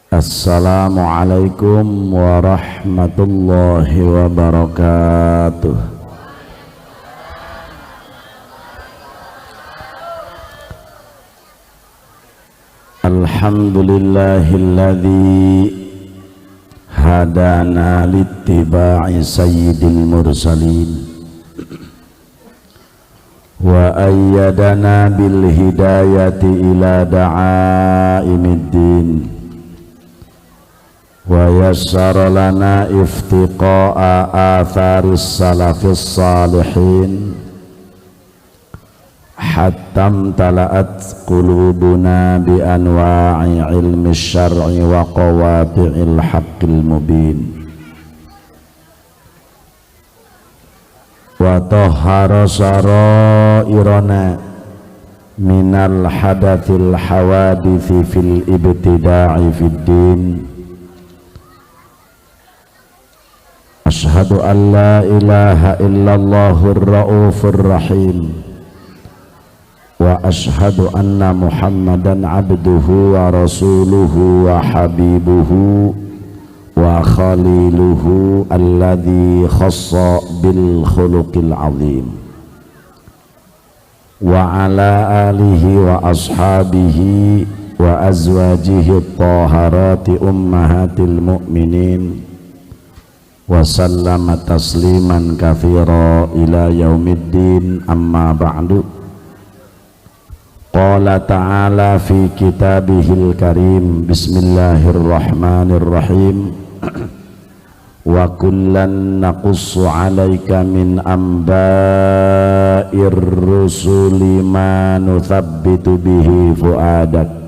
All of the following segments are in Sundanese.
Assalamualaikum warahmatullahi wabarakatuh. Alhamdulillahilladzi hadana littiba'i sayyidil mursalin wa ayyadana bil hidayati ila da'aimiddin wa yassara lana iftiqa'a atharis salafis salihin hatta imtala'at qulubuna bi anwa'i ilmi syar'i wa qawati'il haqqil mubin wa tahhara sarairana minal hadathil hawadithi fil ibtida'i fid din. Asyhadu an la ilaha illallahur raufur rahim wa asyhadu anna Muhammadan abduhu wa rasuluhu wa habibuhu wa khaliluhu alladhi khassa bil khuluqil azim wa ala alihi wa ashabihi wa azwajihi at-taharati ummahatil mu'minin wa sallama tasliman katsira ila yaumiddin. Amma ba'du. Qala ta'ala fi kitabihil karim, bismillahirrahmanirrahim. Wa kullan naqussu 'alaika min amba'ir rusuli ma nuthabbitu bihi fu'adak.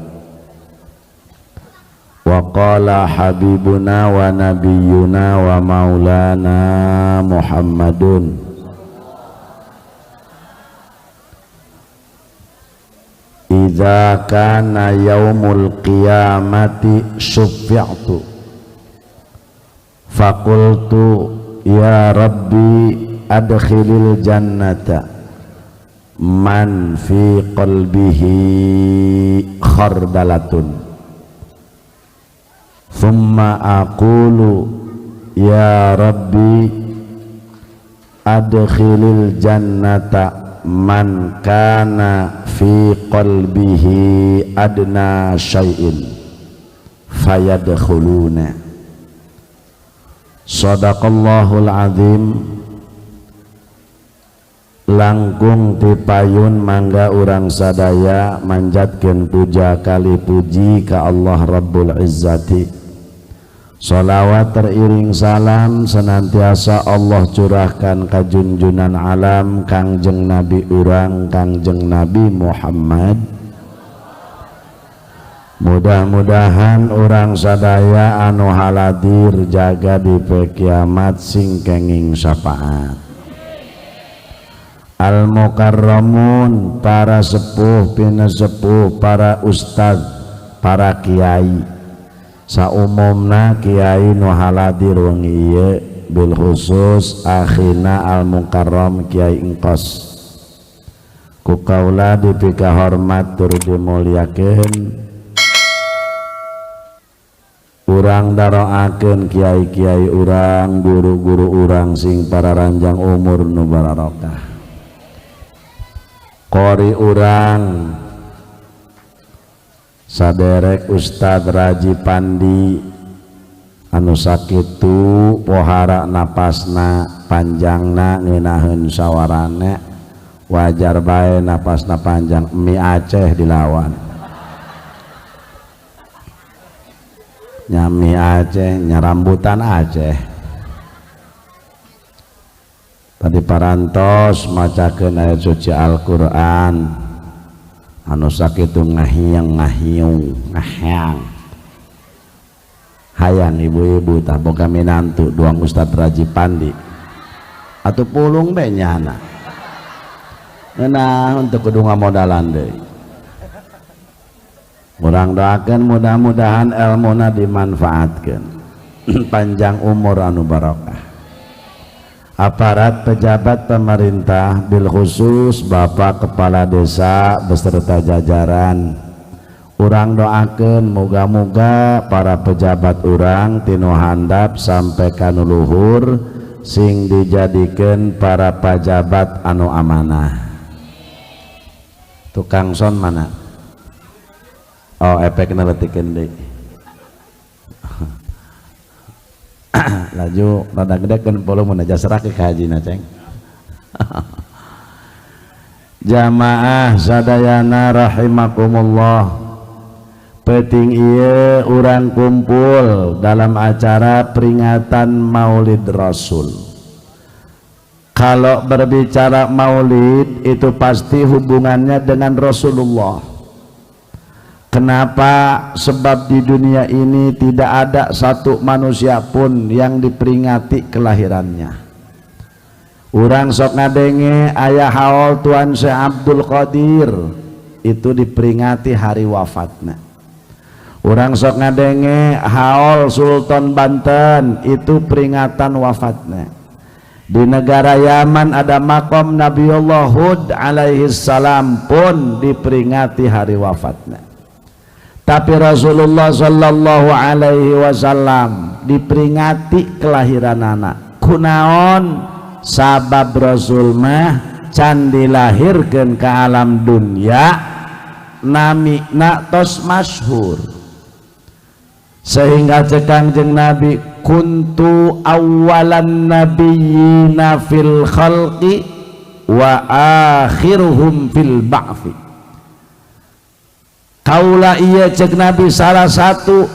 Wa qala habibuna wa nabiyyuna wa maulana Muhammadun idza kana yaumul qiyamati syuffi'tu faqultu ya rabbi adkhilil jannata man fi qalbihi khardalatun thumma aqulu ya rabbi adkhilil jannata man kana fi qalbihi adna syai'in fayadkhuluna. Sadaqallahul azim. Langkung tipayun mangga urang sadaya manjatkeun puja kali puji ka Allah Rabbul Izzati. Salawat teriring salam senantiasa Allah curahkan ka junjunan alam Kangjeng Nabi urang Kangjeng Nabi Muhammad. Mudah-mudahan urang sadaya anu haladir jaga di kiamat sing kenging syafaat. Al mukarramun, para sepuh pinasepuh, para ustad, para kiai, saumumna kiai nu haladir wengi ieu, bil khusus akhina al mukarram Kiai Engkos, ku kaula dipika hormat tur dimuliakeun. Urang daroakeun kiai-kiai urang, guru-guru urang sing para ranjang umur nu barokah, qori urang saderek Ustad Raji Pandi anu sakitu pohara napasna panjangna ngeunaheun sawarane, wajar bae napasna panjang, mie Aceh dilawan nya mie Aceh nya rambutan Aceh. Tadi parantos macakeun ayat suci Al-Qur'an anu sakitu ngahiang ngahiung ngahang hayang ibu-ibu tah boga minantu duang Ustad Raji Pandi atau pulung be nyana ngeunah untuk kudu ngamodalan deui. Urang doakeun mudah-mudahan elmuna dimanfaatkeun, panjang umur anu barokah. Aparat pejabat pemerintah bil khusus Bapak Kepala Desa beserta jajaran, Urang doakeun moga-moga para pejabat urang ti nu handap sampai ka nu luhur sing dijadikeun para pajabat anu amanah. Tukang sound mana? Oh, efekna leutikeun deui. Laju rada gedekeun volume jasrah ke hajina ceng. Jamaah sadayana rahimakumullah. Peting ieu urang kumpul dalam acara peringatan Maulid Rasul. Kalau berbicara maulid itu pasti hubungannya dengan Rasulullah. Kenapa? Sebab di dunia ini tidak ada satu manusia pun yang diperingati kelahirannya. Urang sok ngadenge aya haul Tuan Syekh Abdul Qadir itu diperingati hari wafatnya. Urang sok ngadenge haul Sultan Banten itu peringatan wafatnya. Di negara Yaman ada makom Nabiullah Hud alaihi salam pun diperingati hari wafatnya. Tapi Rasulullah sallallahu alaihi wasallam diperingati kelahiran anak. Kunaon? Sabab Rasul mah can dilahirkeun ke alam dunia namina tos masyhur. Sehingga cek Kangjeng Nabi, kuntu awalan nabiyyina fil khalqi wa akhiruhum fil ba'thi. Kaula iya cek Nabi salah satu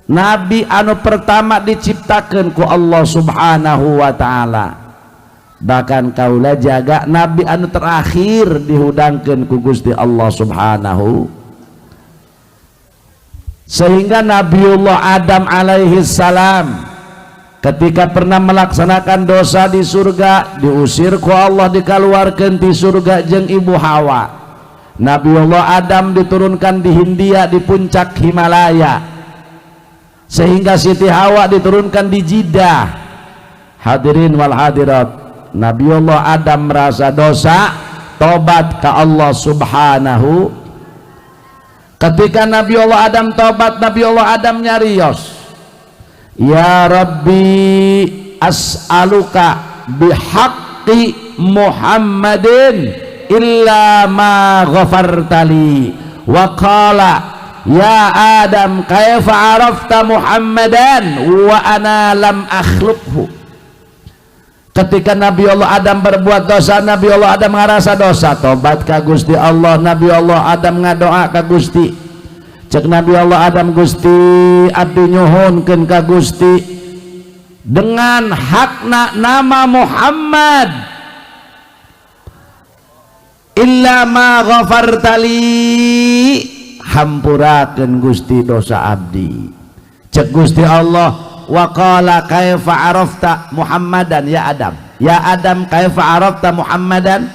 nabi anu pertama diciptakan ku Allah Subhanahu wa taala. Bahkan kaula jaga nabi anu terakhir dihudangkeun ku Gusti Allah Subhanahu. Sehingga Nabiullah Adam alaihi salam ketika pernah melaksanakan dosa di surga, diusir ku Allah, dikeluarkan di surga jeung ibu Hawa. Nabiullah Adam diturunkan di Hindia di puncak Himalaya, sehingga Siti Hawa diturunkan di Jeddah. Hadirin wal hadirat, Nabiullah Adam merasa dosa, tobat ke Allah Subhanahu. Ketika Nabiullah Adam tobat, Nabiullah Adam nyarios, ya Rabbi as'aluka bihaqqi Muhammadin illa ma ghafartali. Wa qala ya Adam kaifa arafta Muhammadan wa ana lam akhluqhu. Ketika Nabi Allah Adam berbuat dosa, Nabi Allah Adam ngarasa dosa, tobat ka Gusti Allah. Nabi Allah Adam ngadoa ka Gusti. Cek Nabi Allah Adam, Gusti abdi nyuhunkeun ka Gusti dengan hakna nama Muhammad illa ma ghafartali, hampurakeun Gusti dosa abdi. Cek Gusti Allah, wa qala kaifa arafta Muhammadan ya Adam, ya Adam kaifa arafta Muhammadan.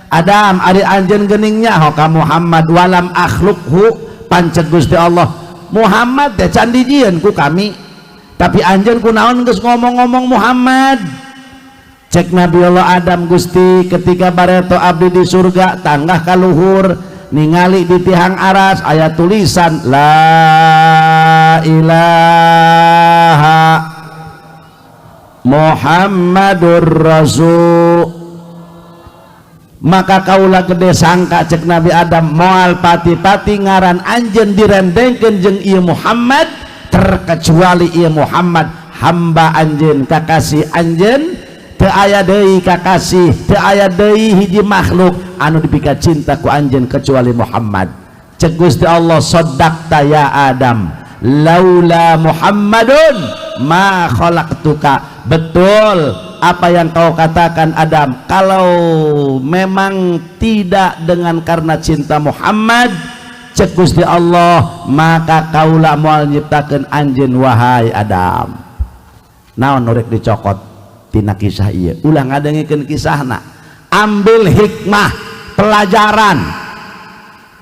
Adam ari anjeun geuning nyaho ka Muhammad walam akhluqhu. Pancek Gusti Allah, Muhammad teh can dijieun ku kami, tapi anjeun kunaon geus ngomong-ngomong Muhammad. Cek Nabi Allah Adam, Gusti ketika bareto abdi di surga tanggah kaluhur ningali di tihang aras aya tulisan la ilaha Muhammadur Rasul, maka kaula gede sangka cek Nabi Adam moal pati-pati ngaran anjeun direndengkeun jeung ieu Muhammad, terkecuali ieu Muhammad hamba anjeun, kakasih anjeun. Teu aya deui kakasih, teu aya deui hiji makhluk anu dipika cinta ku anjeun kecuali Muhammad. Cek Gusti Allah, saddaqta ya Adam, laula Muhammadun ma khalaqtuka. Betul apa yang kau katakan Adam, kalau memang tidak dengan karena cinta Muhammad, cek Gusti Allah, maka kaula moal nyiptakeun anjeun wahai Adam. Naon nu rek dicokot tina kisah ieu? Ulah ngadengikeun kisahna, ambil hikmah, pelajaran.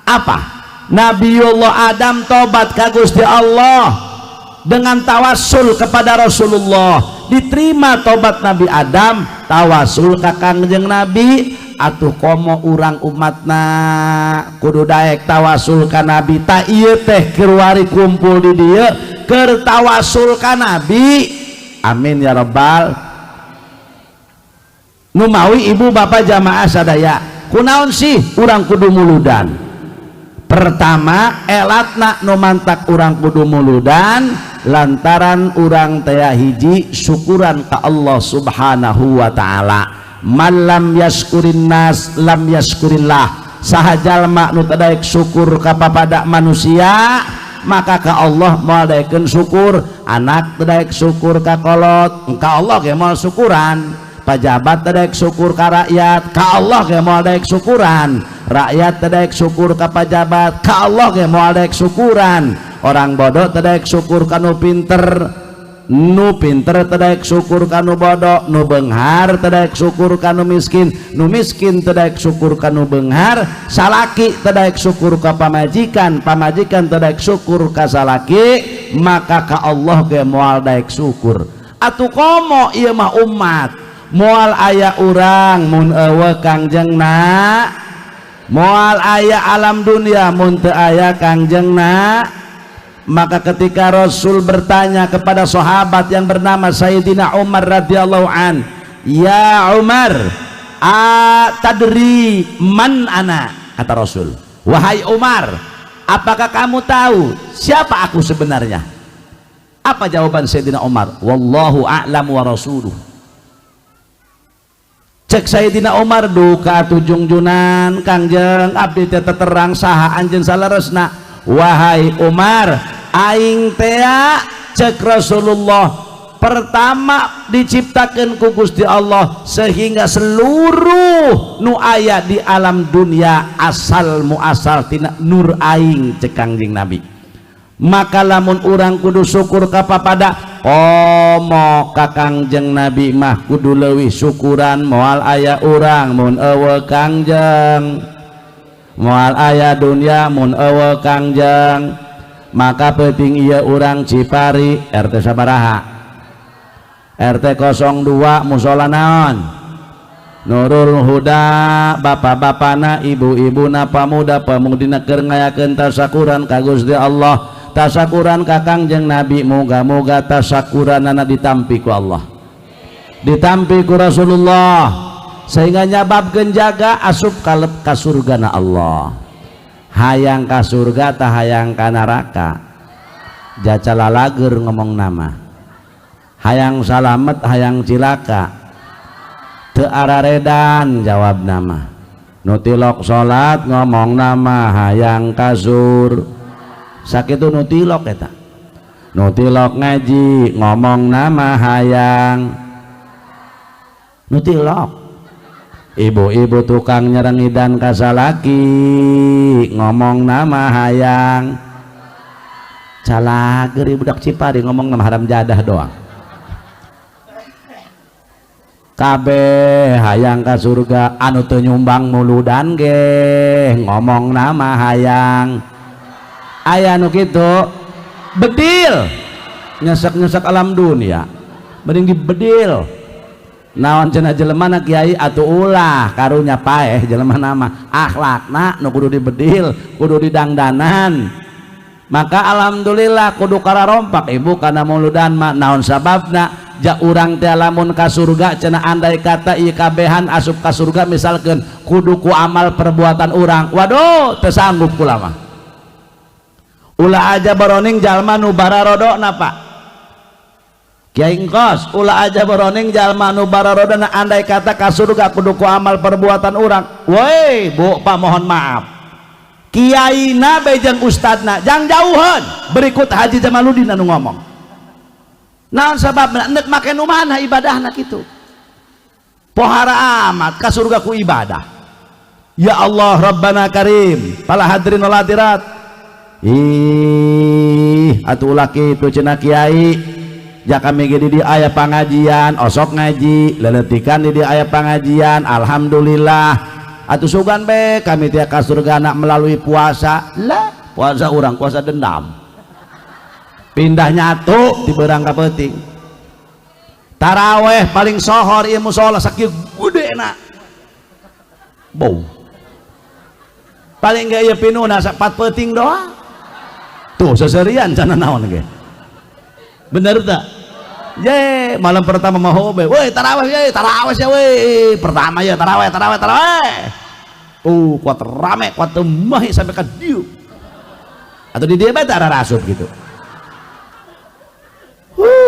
Apa? Nabiullah Adam tobat ka Gusti Allah dengan tawassul kepada Rasulullah. Diterima tobat Nabi Adam, tawasul ka Kangjeng Nabi. Atuh komo urang umatna kudu daek tawasul ka Nabi. Ta ieu teh kiwari kumpul di dieu keur tawasul ka Nabi. Amin ya rabbal. Numawi ibu bapak jamaah sadaya, kunaon sih urang kudu muludan? Pertama, elatna nu mantak urang kudu muludan lantaran urang teh hiji syukuran ka Allah Subhanahu wa taala. Man lam yaskurin nas lam yaskurillah. Saha jalma nu teu daek syukur ka papada manusia, maka ka Allah moal daekeun syukur. Anak teu daek syukur ka kolot, ka Allah ge moal syukuran. Pajabat teu daek syukur ka rakyat, ka Allah ge moal daek syukuran. Rakyat teu daek syukur ka pajabat, ka Allah ge moal daek syukuran. Orang bodoh teu daek syukur ka nu pinter, nu pinter teu daek syukur ka nu bodoh, nu beunghar teu daek syukur ka nu miskin, nu miskin teu daek syukur ka nu beunghar, salaki teu daek syukur ka pamajikan, pamajikan teu daek syukur ka salaki, maka ka Allah ge moal daek syukur. Atuh komo ieu mah umat, moal aya urang mun euweuh Kangjengna, moal aya alam dunia mun teu aya Kangjengna. Maka ketika Rasul bertanya kepada sahabat yang bernama Sayyidina Umar radhiyallahu an, "Ya Umar, atadri man ana?" Kata Rasul, "Wahai Umar, apakah kamu tahu siapa aku sebenarnya?" Apa jawaban Sayyidina Umar? "Wallahu a'lam wa rasuluh." Cek Sayyidina Umar, "Duka tujungjunan Kangjeng, abdi teh terang saha anjeun saleresna." "Wahai Umar, aing tea," cek Rasulullah, "pertama diciptakan ku Gusti Allah sehingga seluruh nu aya di alam dunia asal muasal tina nur aing," cek Kangjeng Nabi. Maka lamun urang kudu syukur ka papada, komo ka Kangjeng Nabi mah kudu leuwih syukuran. Moal aya urang mun euweuh Kangjeng, moal aya dunia mun euweuh Kangjeng. Maka penting ieu urang Cipari RT sabaraha? RT 02, musola naon? Nurul Huda. Bapak-bapana, ibu-ibuna, pamuda pamudina keur ngayakeun tasakuran ka Gusti Allah, tasakuran ka Kangjeng Nabi. Moga-moga tasakuranana ditampi ku Allah, ditampi ku Rasulullah, sehingga nyababkeun jaga asup kaleb ka surgana Allah. Hayang ka surga tah hayang ka neraka? Jaca lalager ngomong nama. Hayang salamet, hayang cilaka? Teu araredan jawab nama. Nu tilok salat ngomong nama hayang kasur, sakitu nu tilok eta. Nu tilok ngaji ngomong nama hayang, nu tilok ibu-ibu tukang nyerengidan kasalaki ngomong nama hayang. Calager budak Cipari ngomong nama haram jadah doang. Kabeh hayang ka surga. Anu teu nyumbang muludan ge ngomong nama hayang. Aya nu kitu, bedil, nyesek-nyesek alam dunia, mending dibedil. Naon cenah jelema na, Kiai? Atuh ulah karunya, paeh jelema nama akhlakna nu kudu dibedil, kudu didangdanan. Maka alhamdulillah kudu kararompak ibu kana muludan mah. Naon sababna? Ja urang teh lamun ka surga cenah, andai kata ieu kabehan asup ka surga misalkeun kudu ku amal perbuatan urang, waduh, teu sanggup kula mah. Ulah aja baroning jalma nu bararodona, Pak Kiai Engkos, ulah aja baroning jalma nu bararodona. Andai kata ka surga kudu ku amal perbuatan urang, woi Bu, Pak, mohon maaf, kiai na jeung ustadna jang jauhan. Berikut Haji Jamaluddin anu ngomong. Naon sababna? Nek make nu mana ibadahna kitu? Pohara amat ka surga ku ibadah. Ya Allah Rabbana Karim. Pala hadirin wal hadirat, ih atuh ulah kitu cenah kiai. Ja kami ge di aya pangajian, osok ngaji leletikan di aya pangajian, alhamdulillah. Atuh sugan be kami tiap ka surga melalui puasa lah. Puasa urang puasa dendam, pindah nyatu di berang ka peuting. Taraweh paling sohor ieu musola sakieu gede na. Bau. Paling enggak ieu pinuna sapat peuting doang. Tuh seserian sana naon ge. Bener tak? Ye, malam pertama mah hobe. Woi, tarawih ye, tarawih ya woi. Pertama ya tarawih, tarawih, tarawih. Kuat rame, kuat temahi sampai ka dieu. Atau di dia bae teh rasup gitu.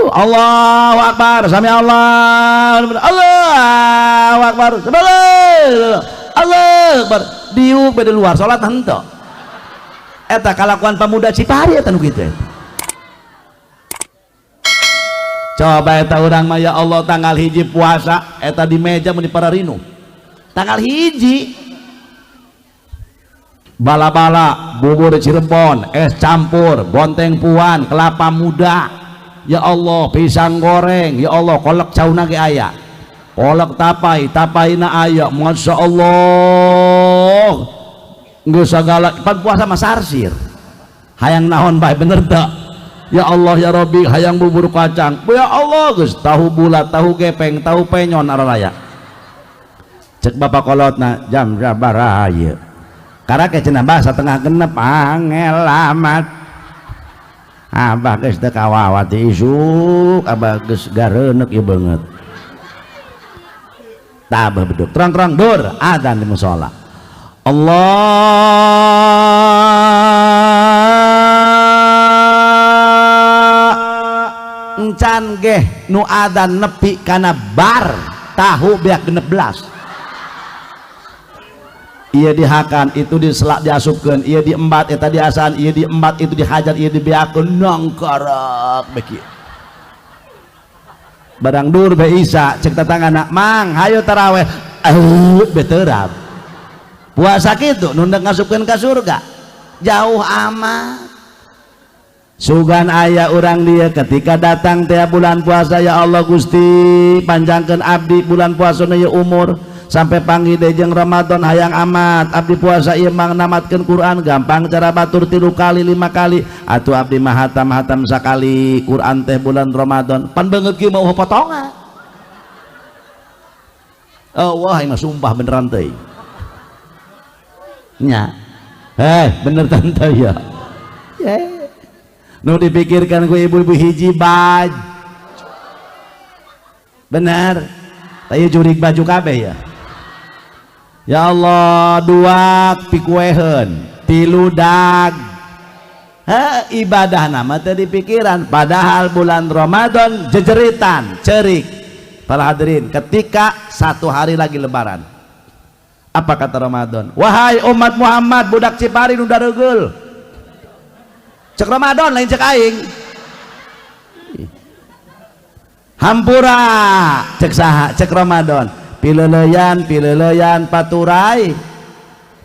Allahu Akbar, sami Allah, Allahu Akbar, Allahu Akbar. Diuk bae di luar salat henteu. Eta kalakuan pemuda Cipari eta nu kitu. Coba eta urang mah ya Allah tanggal hiji puasa eta di meja mun dipararinu. Tanggal hiji bala-bala bubur Cirebon, es campur, bonteng puan, kelapa muda. Ya Allah, pisang goreng, ya Allah, kolak cauna ge aya. Kolak tapai, tapaina aya. Masya Allah. Geus sagala pan puasa mah sarsir. Hayang naon bae bener teu? Ya Allah ya Rabbi, hayang bubur kacang. Ya Allah geus tahu bulat, tahu gepeng, tahu penyon aralaya. Cek bapak kolotna jam sabaraha ieu? Karake cenah bah satengah genep angel amat. Abah geus teu kawawat isuk, abah geus gareuneuk ieu beungeut. Tah abah beduk terang-terang dur adzan di musala. Allah encan geh nu adzan nepi kana bar tahu beak 16. Iya dihakan itu diselak diasupkeun, iya diembat eta diasaan, iya diembat itu dihajar, iya dibeakeun nangkarak beki. Barang dur be isa cek tetanggana, "Mang, hayu taraweh." Be terap. Puasa kitu nu ndek ngasupkeun ka surga. Jauh amat. Sugan aya urang dia ketika datang teh bulan puasa, ya Allah Gusti panjangkeun abdi bulan puasa ieu umur sampai panggih deui jeung Ramadan hayang amat abdi puasa ieu mang namatkeun Quran gampang cara batur 3 kali 5 kali atuh abdi mah hatam-hatam sakali Quran teh bulan Ramadan pan beungeut kieu mau potongan. Oh wah mah sumpah beneran teh nya. Bener tante ya. Nu dipikirkan ku ibu-ibu hiji baju bener tapi jurik baju kabeh ya. Ya Allah dua pikueheun tilu dag ibadah nama teh dipikiran padahal bulan Ramadan jejeritan cerik. Para hadirin ketika satu hari lagi lebaran apa kata Ramadan? Wahai umat Muhammad budak Cipari nu daregeul cek Ramadan lain cek aing hampura cek saha cek Ramadan pileleyan pileleyan paturai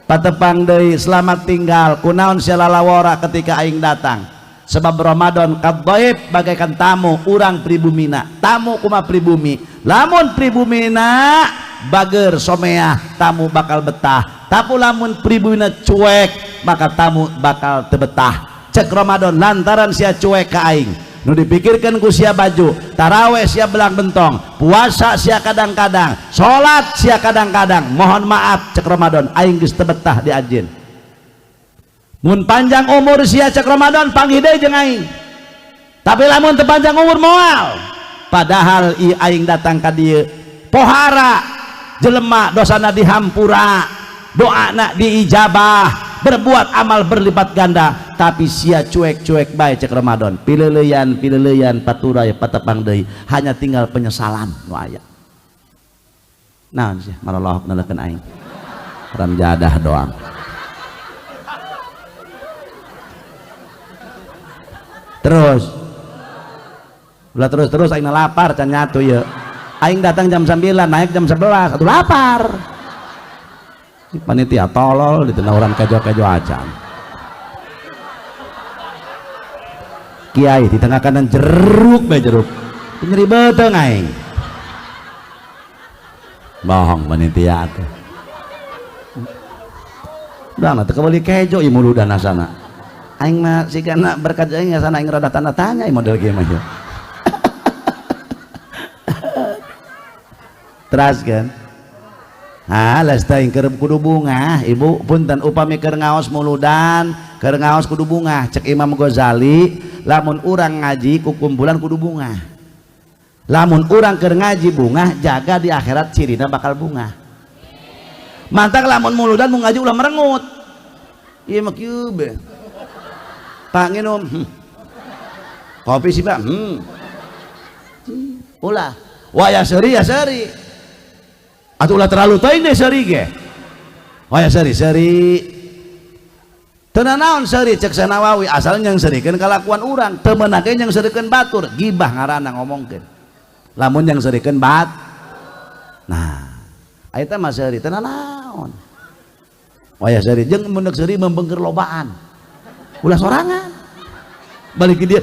patepang deui selamat tinggal kunaon sia lalawora ketika aing datang sebab Ramadan kadhaib bagaikan tamu urang pribumina tamu kuma pribumi lamun pribumina bager someah tamu bakal betah tapi lamun pribumina cuek maka tamu bakal tebetah. Cek Ramadan lantaran sia cuek ka aing nu dipikirkan ku sia baju taraweh sia belang bentong puasa sia kadang-kadang salat sia kadang-kadang mohon maaf cek Ramadan aing geus teu betah di anjeun mun panjang umur sia cek Ramadan panggih deui jeung aing tapi lamun teu panjang umur moal padahal ieu aing datang ka dieu pohara jelema dosana dihampura doana diijabah berbuat amal berlipat ganda tapi sia cuek-cuek bae cek Ramadan pileleyan pileleyan paturai patepang deui hanya tinggal penyesalan nu aya naon sih malalahok naleukeun aing ramjadah doang terus ulah terus-terus aing lapar can nyatu ieu aing datang jam 9 naik jam 11 atuh lapar. Panitia tolol di tengah orang kejo-kejo acan kiai di tengah kanan jeruk bae jeruk nyeri beuteung aing bohong panitia teh udah teu kabeli kejo ieu muludan sana aing mah sigana berkat aing sana aing rada tanda tanya ieu model kieu mah ieu. Terus kan Ah, teuing keur kudu bungah, ibu punten upami keur ngaos muludan, keur ngaos kudu bungah. Cek Imam Ghazali, lamun urang ngaji ku kumpulan kudu bungah. Lamun urang keur ngaji bungah, jaga di akhirat cirina bakal bungah. Mantak lamun muludan mau ngaji ulah merengut. Ieu mah kieu be. Pak nginum. Kopi sih, Pak. Ulah. Wah ya seuri ya seuri. Atuh ulah terlalu teuing deh seuri ge. Wah ya seuri seuri. Teu naon seuri cek Sanawawi asal nyangseurikeun kalakuan urang, teu meunang ge nyangseurikeun batur, gibah ngaranna ngomongkeun. Lamun nyangseurikeun bat. Nah, eta mah seuri teu naon. Wah ya seuri jeung mun deuk seuri membengker lobaan. Ulah sorangan. Balik ke dia.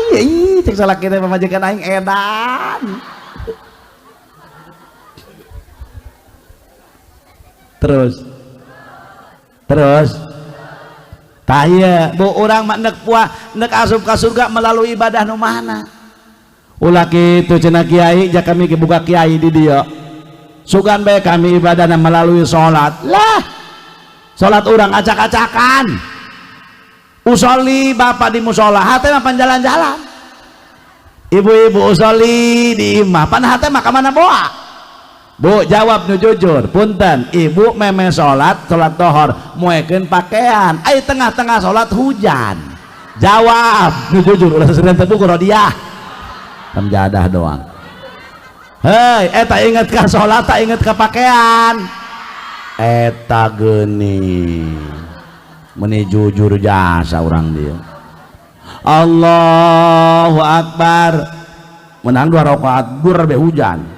Hi, cek salaki teh pamajikan aing edan. Terus terus tah ieu bu urang mah neuk puah neuk asup ka surga melalui ibadah nu mana ulah kitu cenah kiai ja kami ge buka kiai di dieu sugan bae kami ibadahna melalui salat lah salat urang acak-acakan usoli bapak di musola hate mah panjalan-jalan ibu-ibu usoli di imah pan hate mah ka mana boa. Bu jawab nu jujur punten ibu meme salat salat tohor moekeun pakaian ai tengah-tengah salat hujan jawab nu jujur ulah seserian teu buku rodiah tamjadah doang. Hei eta inget ka salat tak inget ka pakaian eta geuning meni jujur jasa urang dieu. Allahu akbar menang 2 rakaat gur be hujan.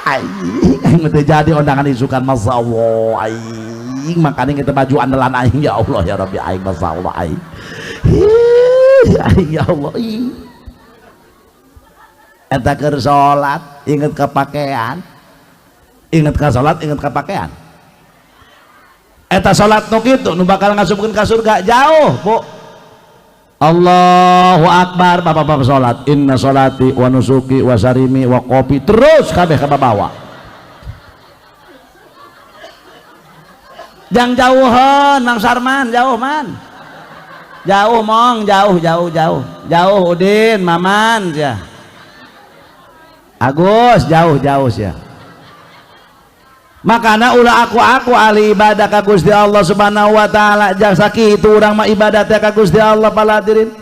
Aing teu jadi undangan isukan masyaallah aing makanya kita baju andalan aing ya Allah ya Rabbi aing masyaallah aing. Aing ya Allah. Eta keur salat inget ka pakaian. Inget ka salat inget ka pakaian. Eta salat nu kitu nu bakal ngasupkeun ka surga jauh, Bu. Allahu akbar bapak-bapak salat inna salati wa nusuki wa sarimi wa kopi terus kabeh ka bawa. Jang jauhan Mang Sarman jauh man. Jauh mong jauh jauh jauh. Jauh Udin Maman sia. Agus jauh jauh sia. Makana ulah aku ahli ibadah ka Gusti Allah Subhanahu wa taala jasa kitu urang mah ibadah teh ka Gusti Allah paladirin.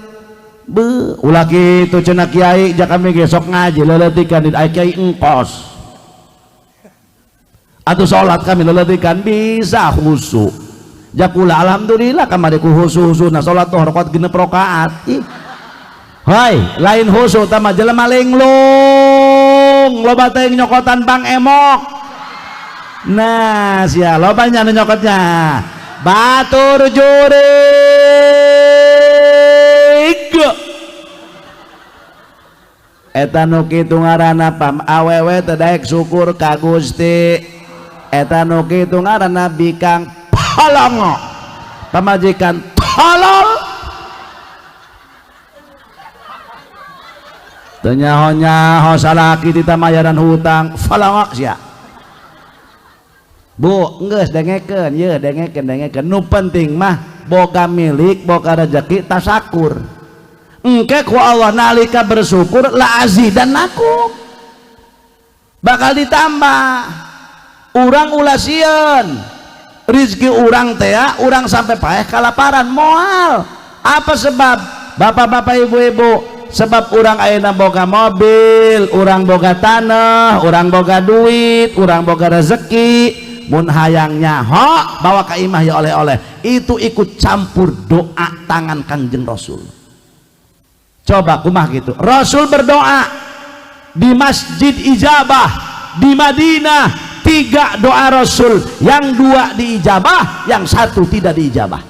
Beuh ulah kitu cenah kiai ja kami ge sok ngaji leuleutikan di kiai engkos. Atuh salat kami leuleutikan bisa khusyuk. Jakula alhamdulillah kamari ku khusyuk-khusyukna salat tuh rakaat 6 rakaat. Ih. Hoi, lain khusyuk tah mah jelema linglung, loba teh nyokotan bang emok. Nah, sia lobanya nu nyokotnya. Batur jurig. Eta nu kitu ngaranna pam awewe teu daek syukur ka Gusti. Eta nu kitu ngaranna bikang polongo. Pamajikan tolol. Teu nyaho-nyaho salaki ditamayaran hutang, polongok sia. Bu, geus dengekeun, yeuh dengekeun dengekeun. Nu penting mah boga milik, boga rezeki tasakur. Engke ku Allah nalika bersyukur la azidannakum. Bakal ditambah. Urang ulah sieun. Rezeki urang teh urang sampai paeh kalaparan moal. Apa sebab? Bapak-bapak, ibu-ibu, sebab urang ayeuna boga mobil, urang boga tanah, urang boga duit, urang boga rezeki. Mun hayang nyaho bawa ka imah ya oleh-oleh itu ikut campur doa tangan Kangjeng Rasul. Coba kumah gitu Rasul berdoa di Masjid Ijabah di Madinah, 3 doa Rasul, yang 2 diijabah, yang 1 tidak diijabah.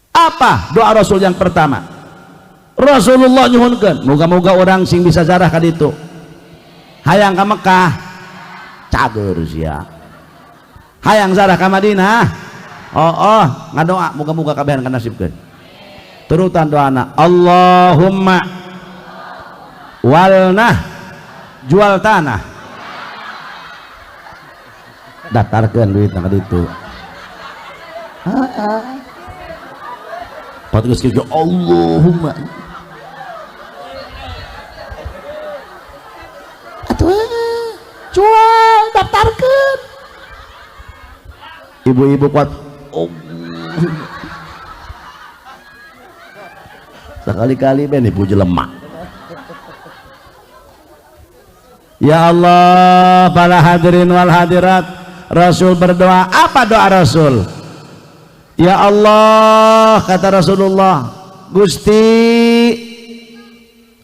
Apa doa Rasul yang pertama? Rasulullah nyuhunkeun moga-moga orang sing bisa zarah ka ditu hayang ka Mekah cager sia, hayang zarah ka Madinah oh oh ngadoa moga-moga kabehan kanasibkeun. Turutan doana Allahumma walnah jual tanah Daftarkeun duitna ka ditu. Heeh. Pat geus kieu Allahumma. Atuh jual, daftarkeun. Ibu-ibu kuat. Oh. Sekali-kali ben ibu jelema. Ya Allah, para hadirin wal hadirat, Rasul berdoa. Apa doa Rasul? Ya Allah, kata Rasulullah, Gusti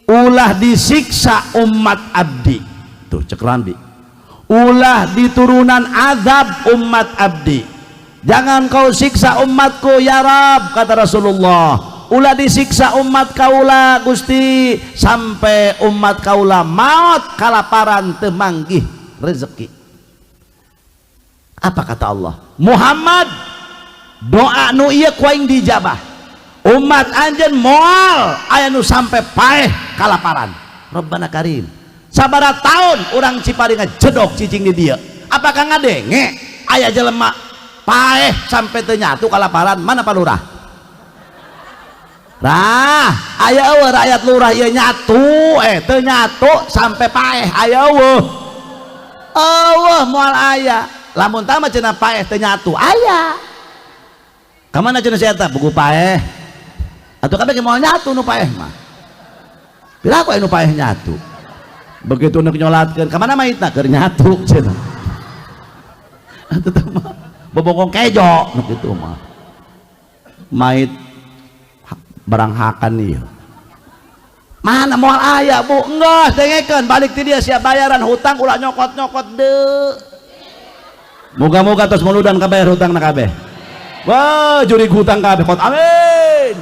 ulah disiksa umat abdi. Tuh cek Rambi. Ulah diturunan azab umat abdi. Jangan kau siksa umatku ya Rab, kata Rasulullah. Ulah disiksa umat kaula Gusti sampai umat kaula maut kalaparan temanggih rezeki. Apa kata Allah? Muhammad, doa nu ieu ku aing dijabah. Umat anjeun moal aya nu sampai paeh kalaparan. Rabbana Karim. Sabaraha tahun urang Cipari ngajedog cicing di dieu. Apakah ngadenge aya jelema paeh sampai teu nyatu kalaparan? Mana Pak Lurah? Nah, aya eueuh rakyat lurah ieu nyatu, teu nyatu sampai paeh aya eueuh. Eueuh moal aya. Lamun tah mah cenah paeh teu nyatu, aya. Ka mana cenah si eta buku paeh? Atuh kabeh ge moal nyatu nu paeh mah. Piraku anu paeh nyatu. Begitu nek nyolatkeun, ka mana maitna keur nyatu cenah. Atuh teh mah bobongkong kejo nu kitu mah. Mait barang hakan ieu. Mana moal aya bu? Enggeus dengekeun balik ti dia siap bayaran hutang ulah nyokot-nyokot deui. Moga-moga tos muludan kabayar hutangna kabeh. Wah, jurig hutang kabeh kot amin.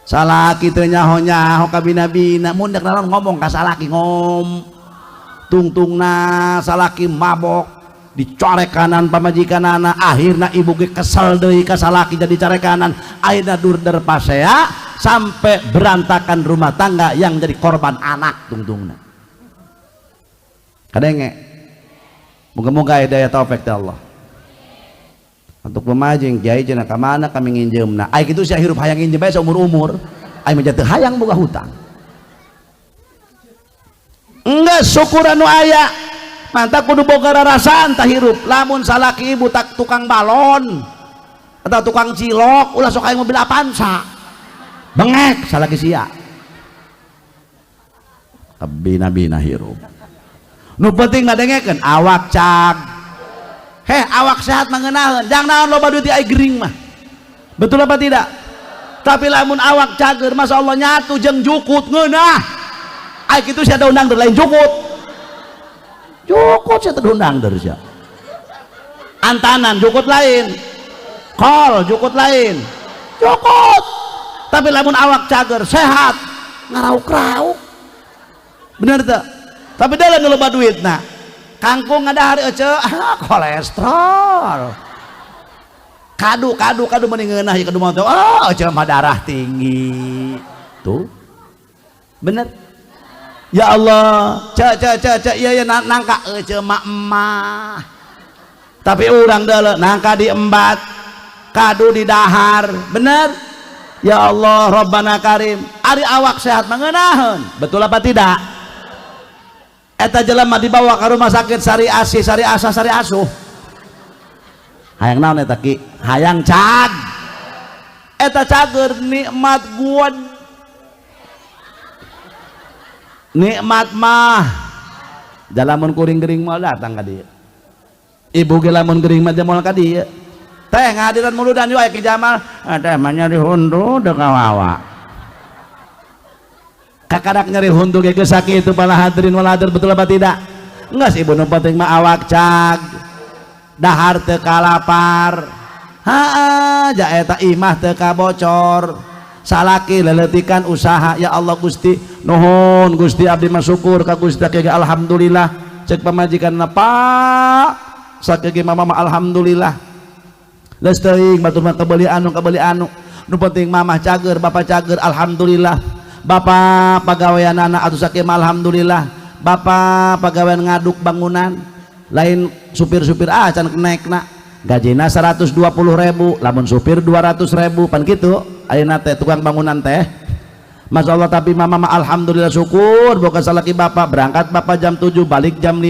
Salaki teu nyaho-nyaho ka bina-bina, mun dek naon ngomong ka salaki ngom. Tungtungna salaki mabok dicorekanan pamajikanana, akhirna ibu ge kesel deui ka salaki jadi carekanan, akhirna durder pasea sampai berantakan rumah tangga yang jadi korban anak tungtungna. Kadenge moga-moga hidayah taufik ti Allah. Untuk pemajing kiai cenah ka mana kami nginjeumna, ai kitu sia hirup hayang nginjem bae saumur-umur, ai mah teu hayang boga hutang. Enggak syukur anu aya. Mantap kudu boga rarasaan tah hirup. Lamun salaki ibu tak tukang balon atau tukang cilok, ulah sok aya mobil Avanza. Bengek salaki sia. Kabina-bina hirup. Nu penting ngadengekeun awak cag. Heh, awak sehat mangeunaheun. Jang naon loba duit ai gering mah. Betul apa tidak? Tapi lamun awak cager, masa Allah nyatu jeung jukut ngeunah. Ai kitu sia undang lain jukut. Jukut sia teu undang der sia. Antanan jukut lain. Kol jukut lain. Jukut. Tapi lamun awak cager sehat ngarauk-rauk. Bener teu? Tapi dalam loba duitna. Kangkung ngadahar ece, ah, kolesterol. Kadu kadu kadu mending ngeunah ieu kadu mah teh. Oh, ece mah darah tinggi. Tuh. Bener. Ya Allah, ce ce ce ce iya iya nangka ece mah emah. Tapi urang deuleu nangka diembat, kadu didahar, bener? Ya Allah, Rabbana Karim. Ari awak sehat mangeunaheun. Betul apa tidak? Eta jelema dibawa ke rumah sakit Sari Asih, Sari Asa, Sari Asuh. Hayang naon eta ki? Hayang cag. Eta cager nikmat gua. Nikmat mah. Jalamun kuring gering moal datang ka dieu. Ibu ge lamun gering mah moal ka dieu. Teh ngahadiran muludan yeuh aya Ki Jamal. Teh mah nyeri huntu deuk kawawa. Kakarak nyeri huntu ge geus sakitu para hadirin wal hadir, betul apa tidak? Enggak sih ibu, nu penting mah awak cag. Dahar teu kalapar. Haa, ja eta imah teu kabocor. Salaki leletikan usaha, ya Allah Gusti, nuhun Gusti abdi mah syukur ka Gusti ge alhamdulillah. Cek pamajikanna Pak, sakieu ge mama mah alhamdulillah. Geus teuing batur mah kebeuli anu kebeuli anu. Nu penting mamah cager, bapak cager, alhamdulillah. Bapak pagaweanana atuh sakieu mah alhamdulillah. Bapak pagawean ngaduk bangunan lain supir-supir can naekna gajina 120.000 lamun supir 200.000 pan kitu ayeuna teh tukang bangunan teh. Masya Allah tapi mama mah alhamdulillah syukur boga salaki bapak berangkat bapak jam 7 balik jam 5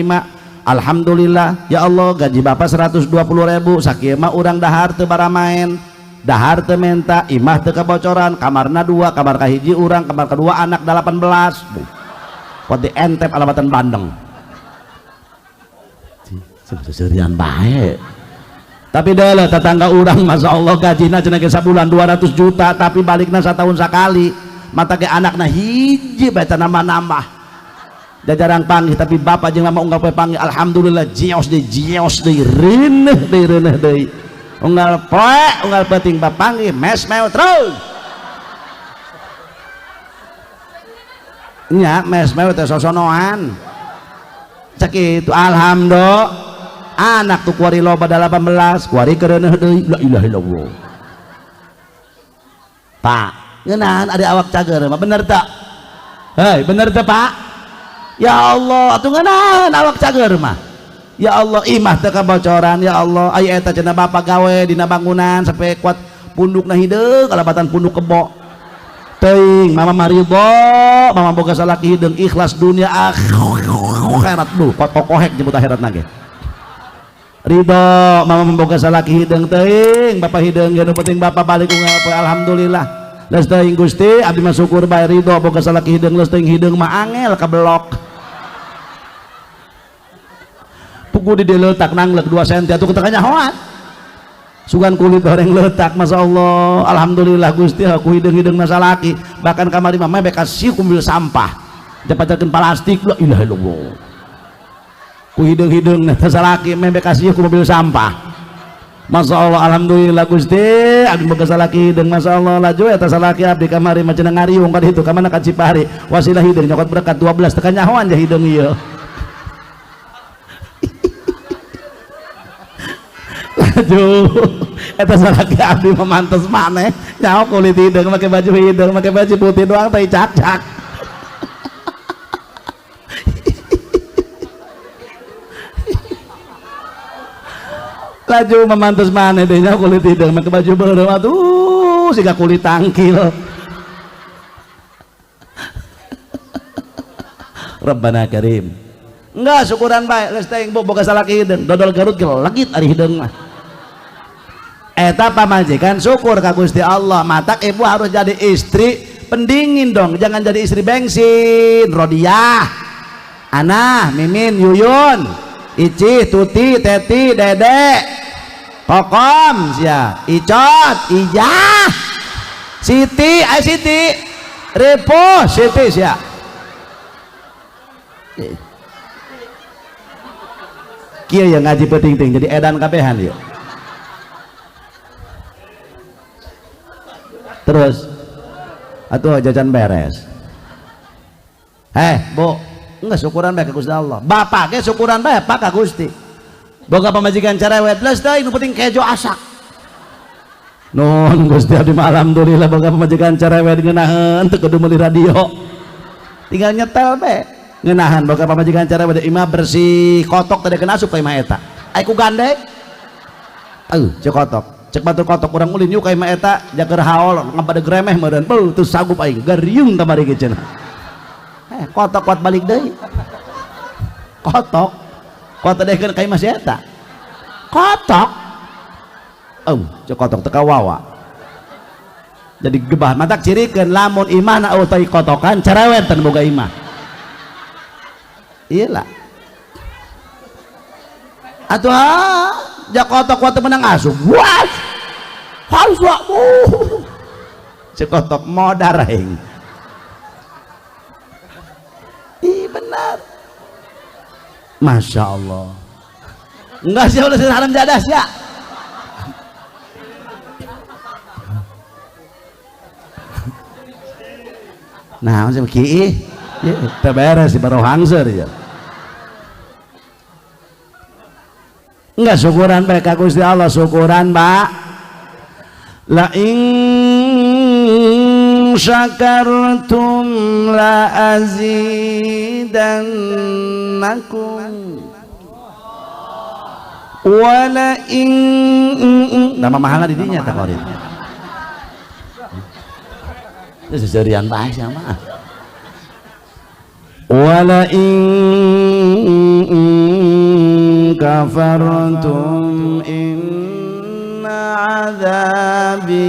alhamdulillah ya Allah gaji bapak 120.000 sakieu mah urang dahar teu baramaen dahar teu menta imah teu kebocoran kamarna 2 kamar kahiji urang kamar kedua anak 18 kuat di entep alamatan bandeng seserian bae. Tapi dah tetangga urang Masya Allah gajina cenah ge sabulan 200 juta tapi balikna satahun sakali mata ke anakna hiji bae nambah-nambah jajarang panggih tapi bapak jeung mama unggal poe panggih alhamdulillah jios deui reuneuh deui unggal poe unggal peuting bapanggih mes mew terus nya mes mew teh sosonoan sakitu alhamdulillah anak tuh kuari loba 18 kuari kereuneuh deui la ilaha illallah. Pak ngeunaan ada awak cager mah bener tak? Hei bener tak Pak? Ya Allah atuh ngeunaan awak cager mah. Ya Allah imah teu kabocoran ya Allah aya eta cenah bapak gawe dina bangunan sampai kuat pundukna hideung kalabatan punduk kebo. Teuing mama maridho mama boga salaki hideung ikhlas dunia akhirat duh kokohek jemput akhirat nage. Ridho mama memboga salaki hideung teuing bapak hideung ge nu penting bapak balik unggal poe alhamdulillah. Leus teuing Gusti abdi mah syukur bae ridho boga salaki hideung leus teuing hideung mah angel kabelok. Pugu di letak nanglek 2 cm atuh teu kanyahoan. Sugan kulit goreng letak Masya Allah alhamdulillah Gusti aku hideung-hideung na salaki bahkan kamari mah meh kasih kumpul sampah dipacarkeun plastik la ilaha illallah. Ku hideung-hideung na salaki meh kasih ku mobil sampah. Masya Allah alhamdulillah Gusti abdi boga salaki hideung Masya Allah laju eta salaki abdi kamari mah cenah ngariung ka ditu ka mana ka Cipari wasilah hideung nyokot berkat 12 teu kanyahoan ja hideung ieu. Laju eta salaki abdi mah mantes maneh nyaho kulit hideung make baju hideung make baju putih doang teh cak-cak. Laju memantus maneh deh nyaho kulit hideung make baju beureum atuh siga kulit tangkil. Rabbana karim. Enggak syukuran bae geus teuing bu boga salaki hideung dodol Garut ge legit ari hideung mah. Eta pamajikan syukur ka Gusti Allah matak ibu harus jadi istri pendingin dong jangan jadi istri bensin. Rodiah Anah Mimin Yuyun Ici Tuti Teti Dede Kokom sia Icot Ijah Siti ay Siti Repo Siti sia kieu ya ngaji peuting-ting jadi edan kabehan ieu. Terus atuh jajan beres. Bu, enggak syukuran bae ka Gusti Allah. Bapak ge syukuran bae Pak ka Gusti. Boga pamajikan cerewet leus teuing nu penting kejo asak. Nuhun Gusti abdi mah alhamdulillah boga pamajikan cerewet ngeunaheun teu kudu meuli radio. Tinggal nyetel bae. Ngeunahan boga pamajikan cerewet imah bersih kotok tadi kena asup ka imah eta. Ai ku gandeng. Cek kotok. Cek batur kotok urang ulin yuk ka imah eta jaker haol ngabadeg remeh meureun beuh teu sanggup aing gariung kamari ge cenah. Kotok kuat balik deui. Kotok kuat tadehkeun ka imah si eta. Kotok. Cek kotok teu kawawa. Jadi gebah matak cirikeun lamun imahna eueuh tai kotokan cerewet tan boga imah. Iyalah. Atuh jak kotok kuat menang asup. Wah. Harus wakmu. Cek kotok modar aing. Ih benar. Masya Allah. Enggak sih ulah haram jadah sih ya. Nah, macam kiih. Ya, beres baru hangser ya. Enggak syukuran bae ka Gusti Allah syukuran Pak. La in syakartum la azidannakum wala in. Nama mahalna di dinya tah korin. Itu seserian bae sia mah. Wala in kafartum inna adzabi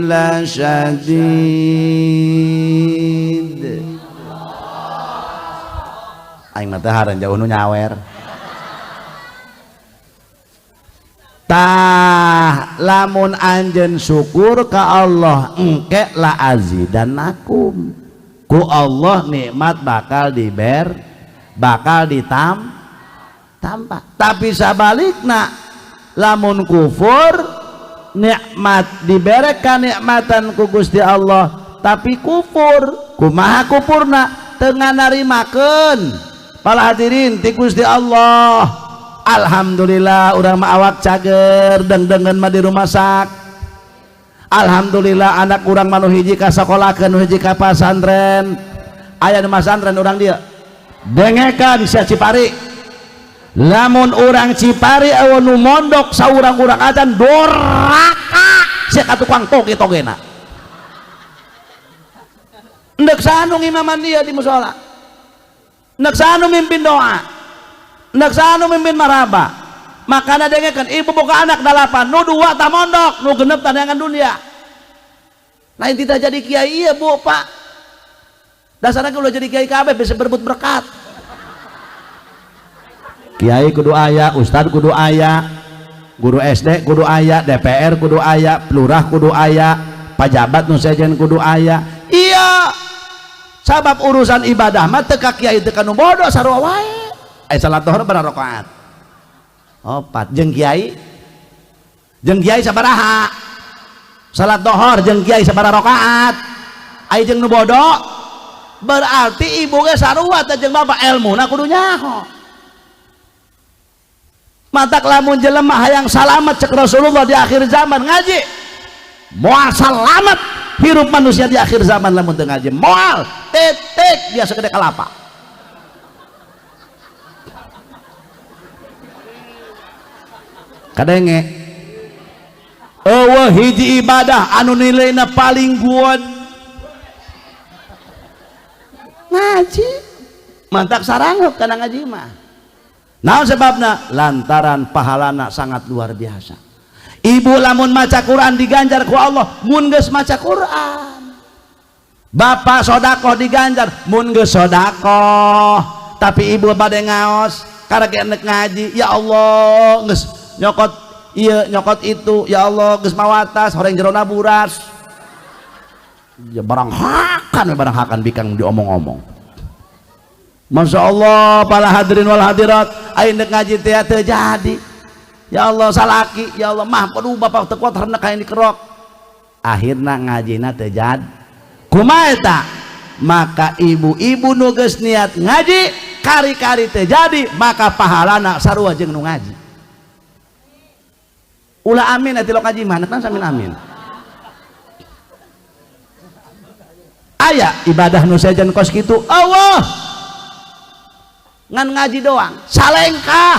lasyadid. Aing mah teh haran jauh nu nyawer. Tah lamun anjeun syukur ka Allah engke la azidannakum. Ku Allah nikmat bakal diber, bakal ditam tambah. Tapi sabalikna lamun kufur nikmat dibere kanikmatan ku Gusti Allah tapi kufur. Kumaha kufurna? Teu narimakeun. Para hadirin ti Gusti Allah. Alhamdulillah urang mah awak cager, dengdengeun mah di rumah sak. Alhamdulillah anak urang mah nu hiji ka sakolakeun, nu hiji ka pasantren. Aya nu masantren urang dieu. Dengekan sia Cipari. Lamun urang Cipari eueuh nu mondok saurang-urang acan doraka sia ka tukang toge-togena. Endek saha nu ngimaman dia di musala. Endek saha nu mimpin doa. Endek saha nu mimpin maraba. Makana dengekeun ibu boga anak 8, nu 2 tah mondok, nu 6 tah neangan dunia. Lain tidak jadi kiai ieu Bu Pak. Dasarna ge ulah jadi kiai kabeh bisa berebut berkat. Kiai kudu aya, ustad kudu aya, guru SD kudu aya, DPR kudu aya, lurah kudu aya, pajabat nu sejen kudu aya. Iya. Sabab urusan ibadah mah teu ka kiai teu ka nu bodoh sarua wae. Aya salat zuhur berapa rakaat? 4. Jeung kiai? Jeung kiai sabaraha? Salat zuhur jeung kiai sabaraha rakaat? Aya jeung nu bodoh? Berarti ibu ge sarua teh jeung bapak elmuna kudu nyaho. Matak lamun jelema hayang salamet cek Rasulullah di akhir zaman ngaji. Moal salamet hirup manusia di akhir zaman lamun teu ngaji. Moal titik biasa gede kelapa. Kadenge eueuh hiji ibadah anu nilaina paling kuat ngaji. Mantak sarangheup kana ngaji mah. Naon sebabna? Lantaran pahalana sangat luar biasa. Ibu lamun maca Quran diganjar ku Allah mun geus maca Quran. Bapak sodakoh diganjar mun geus sodakoh. Tapi ibu bade ngaos karek enek ngaji, ya Allah geus nyokot ieu nyokot itu, ya Allah geus mawatas horeng jerona buras. Ya barang hakan, barang hakan bikang diomong-omong. Masya Allah para hadirin wal hadirat, aing dek ngaji teh teu jadi. Ya Allah salaki, ya Allah mah aduh bapak teu kuat hendak hayang dikerok. Akhirna ngajina teu jadi. Kumaha eta? Maka ibu-ibu nu geus niat ngaji kari-kari teu jadi, maka pahalana sarua jeung nu ngaji. Ulah amin atuh ngaji mah, kan samin amin. Aya ibadah nu sejen kos kitu, Allah. Ngan ngaji doang salengkah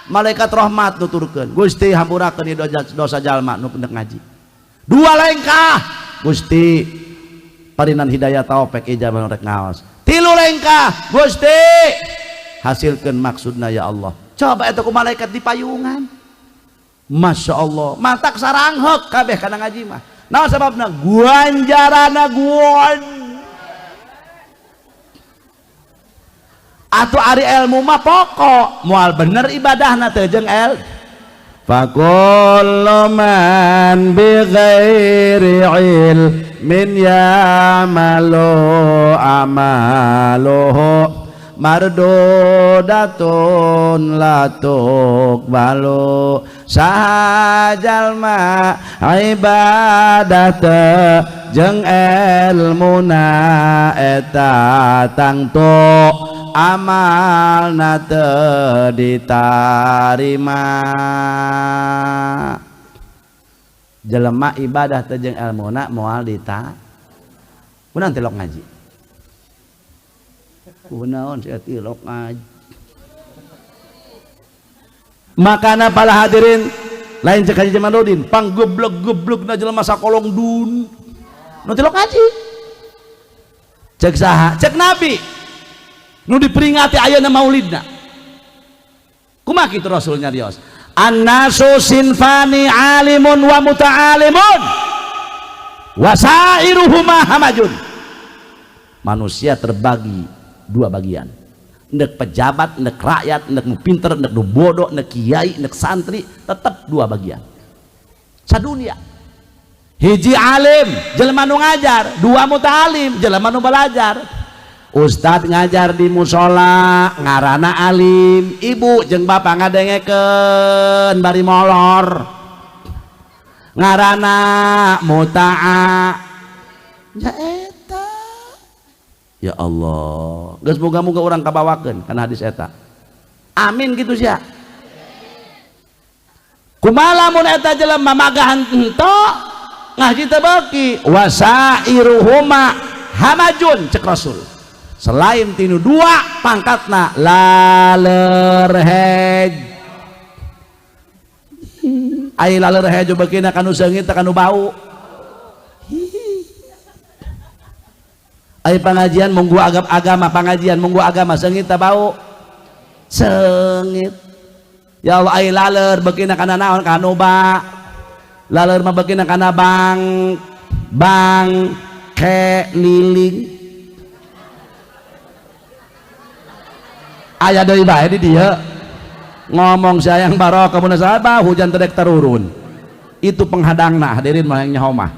malaikat rahmat nuturkeun Gusti hampurakeun ieu dosa jalma nu pendek ngaji. 2 lengkah Gusti parinan hidayah taufik ijabah rek ngaos. 3 lengkah Gusti hasilkeun maksudna ya Allah. Coba eta ku malaikat di payungan. Masya Allah matak sarangheuk kabeh kana ngaji mah. Naon sababna? Guanjarana guan. Atuh ari ilmu mah pokok moal bener ibadahna teh jeung el. Fakullu man bi ghairi ilmin ya'malu amaluhu mardudatun la tuqbalu. Sahajalma ibadah teu jeung elmuna eta tangtu amalna teu ditarima. Jelema ibadah teu jeung elmuna moal dita. Kunaon tilok ngaji? Kunaon sia tilok ngaji? Makana para hadirin lain cek Haji Jamaluddin panggeblek-geblek na jelema sakolong dun nu tilok ngaji. Cek saha? Cek Nabi nu diperingati ayeuna maulidna. Kumaha kitu Rasul nyarios? Annasu sinfani alimun wa muta'alimun wasairuhuma hamajun. Manusia terbagi dua bagian, ndek pejabat, ndek rakyat, ndek nu pinter, ndek nu bodoh, ndek kiai, ndek santri, tetap dua bagian sadunia. Hiji alim jelema nu ngajar, dua muta'alim jelema nu belajar. Ustad ngajar di musola ngarana alim, ibu jeung bapak ngadengekeun bari molor ngarana muta'a. Ya eta, ya Allah, geus moga-moga urang kabawakeun kana hadis eta. Amin gitu sia. Kumaha lamun eta jelema magahan ento ngaji teu beuki, wasairuhuma hamajun cek Rasul. Selain tinu dua pangkatna lalerhej. Ai lalerhej beukina kanu seungit kanu bau. Ai pengajian munggu agama, pengajian munggu agama seungit ta bau? Seungit. Ya Allah, ai laler beukina kana naon? Kanu ba. Laler mah beukina kana bang bang ke liling. Aya deui bae di dieu ngomong sayang barokah munasabah hujan tedek tarurun. Itu penghadangna hadirin mah yang nyaho mah.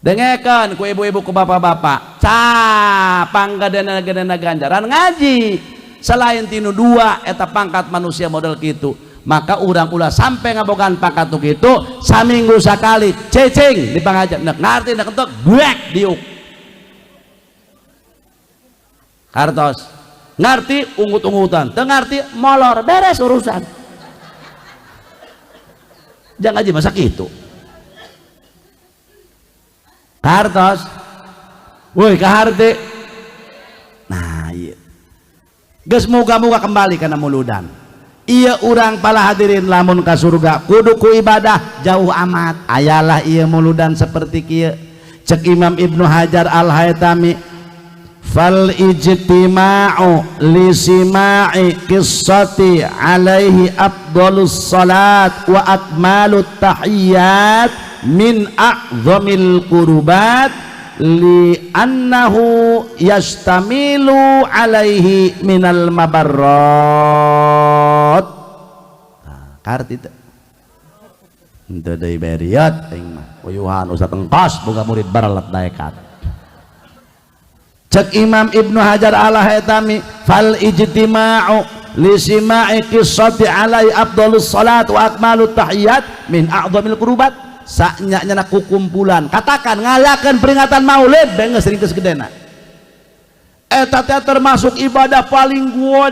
Dengekeun ku ibu-ibu ku bapak-bapak, ca panggadena-gadena ganjaran ngaji. Selain tinu dua eta pangkat manusia model kitu, maka urang ulah sampai ngabogaan pangkat nu kitu. Saminggu sakali cecing di pangajian, nek ngarti nek entok guek diuk. Kartos ngarti ungut-ungutan, teu ngarti molor, beres urusan. Jangan ngaji masa kitu. Kartos woi kaharti. Nah iya geus muga-muga kembali kana muludan. Iya urang pala hadirin lamun ka surga kudu ku ibadah jauh amat. Ayalah ieu muludan seperti kieu. Cek Imam Ibnu Hajar Al-Haytami, fal ijtima'u li sima'i qissati alaihi afdalus salat wa akmalut tahiyyat min a'zamil qurbat li annahu yastamilu alaihi minal mabarrat. Nah, karti teu henteu deui beriat aing mah uyuhan ustaz engkos boga murid baralat daekat. Cek Imam Ibnu Hajar Al-Haytami, fal ijtima'u li sima'i qissati alaihi afdalus salat wa akmalut tahiyyat min a'zamil qurbat. Saknya-nyana kukumpulan katakan ngayakeun peringatan maulid benges ringkes gedena eta teh termasuk ibadah paling kuat.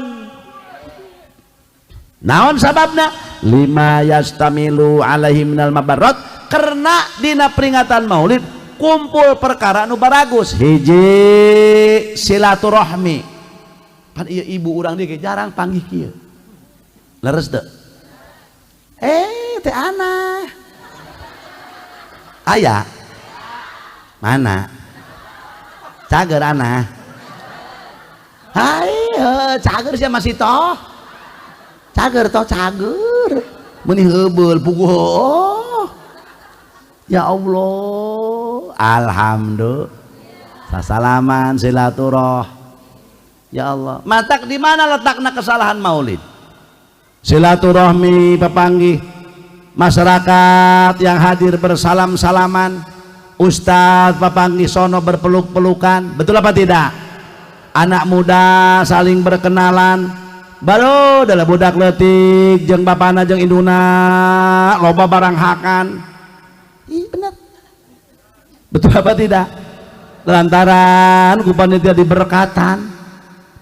Naon sababna? Lima yastamilu alaihi minal mabarrat, karena dina peringatan maulid kumpul perkara nu baragus. Hiji silaturahmi, pan ieu ibu urang dieu jarang panggih kieu, leres teu? Teh anah aya mana cager anah? Hai cager sia masih toh cager toh cager meuni heubeul puguh. Oh ya Allah, alhamdulillah sasalaman silaturah. Ya Allah, matak di mana letakna kesalahan maulid? Silaturahmi pepanggih masyarakat yang hadir bersalam-salaman, ustadz papanggih sono berpeluk-pelukan, betul apa tidak? Anak muda saling berkenalan, baru adalah budak leutik jeung bapana jeung induna loba barang hakan. Ih, bener, betul apa tidak? Lantaran ku panitia diberkatan,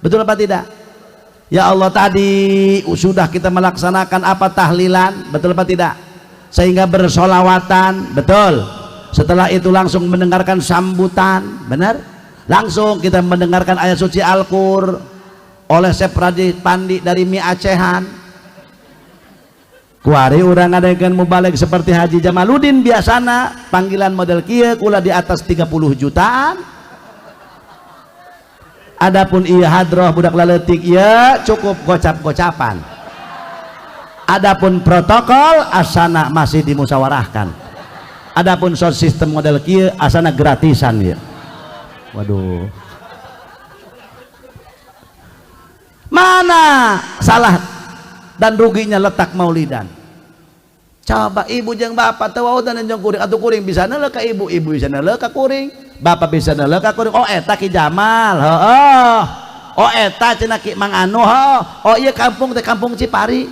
betul apa tidak? Ya Allah, tadi sudah kita melaksanakan apa tahlilan, betul apa tidak? Sehingga bersolawatan, betul. Setelah itu langsung mendengarkan sambutan, benar? Langsung kita mendengarkan ayat suci Al-Qur oleh Syekh Pradi Pandi dari Mi Acehan. Kuari urang ngadengekeun mubalig seperti Haji Jamaluddin biasana panggilan model kieu kula di atas 30 jutaan. Adapun ieu hadroh budak laletik ieu cukup gocap-gocapan. Adapun protokol asana masih dimusyawarahkan. Adapun sound system model kieu asana gratisan ya. Waduh. Mana salah dan ruginya letak maulidan? Coba ibu jeung bapak teu waudan jeung kuring, atuh kuring bisa neuleuh ka ibu, ibu bisa neuleuh ka kuring, bapak bisa neuleuh ka kuring. Oh eta Ki Jamal, heeh. Oh eta cenah Ki Mang Anu, heeh. Oh ieu kampung teh kampung Cipari.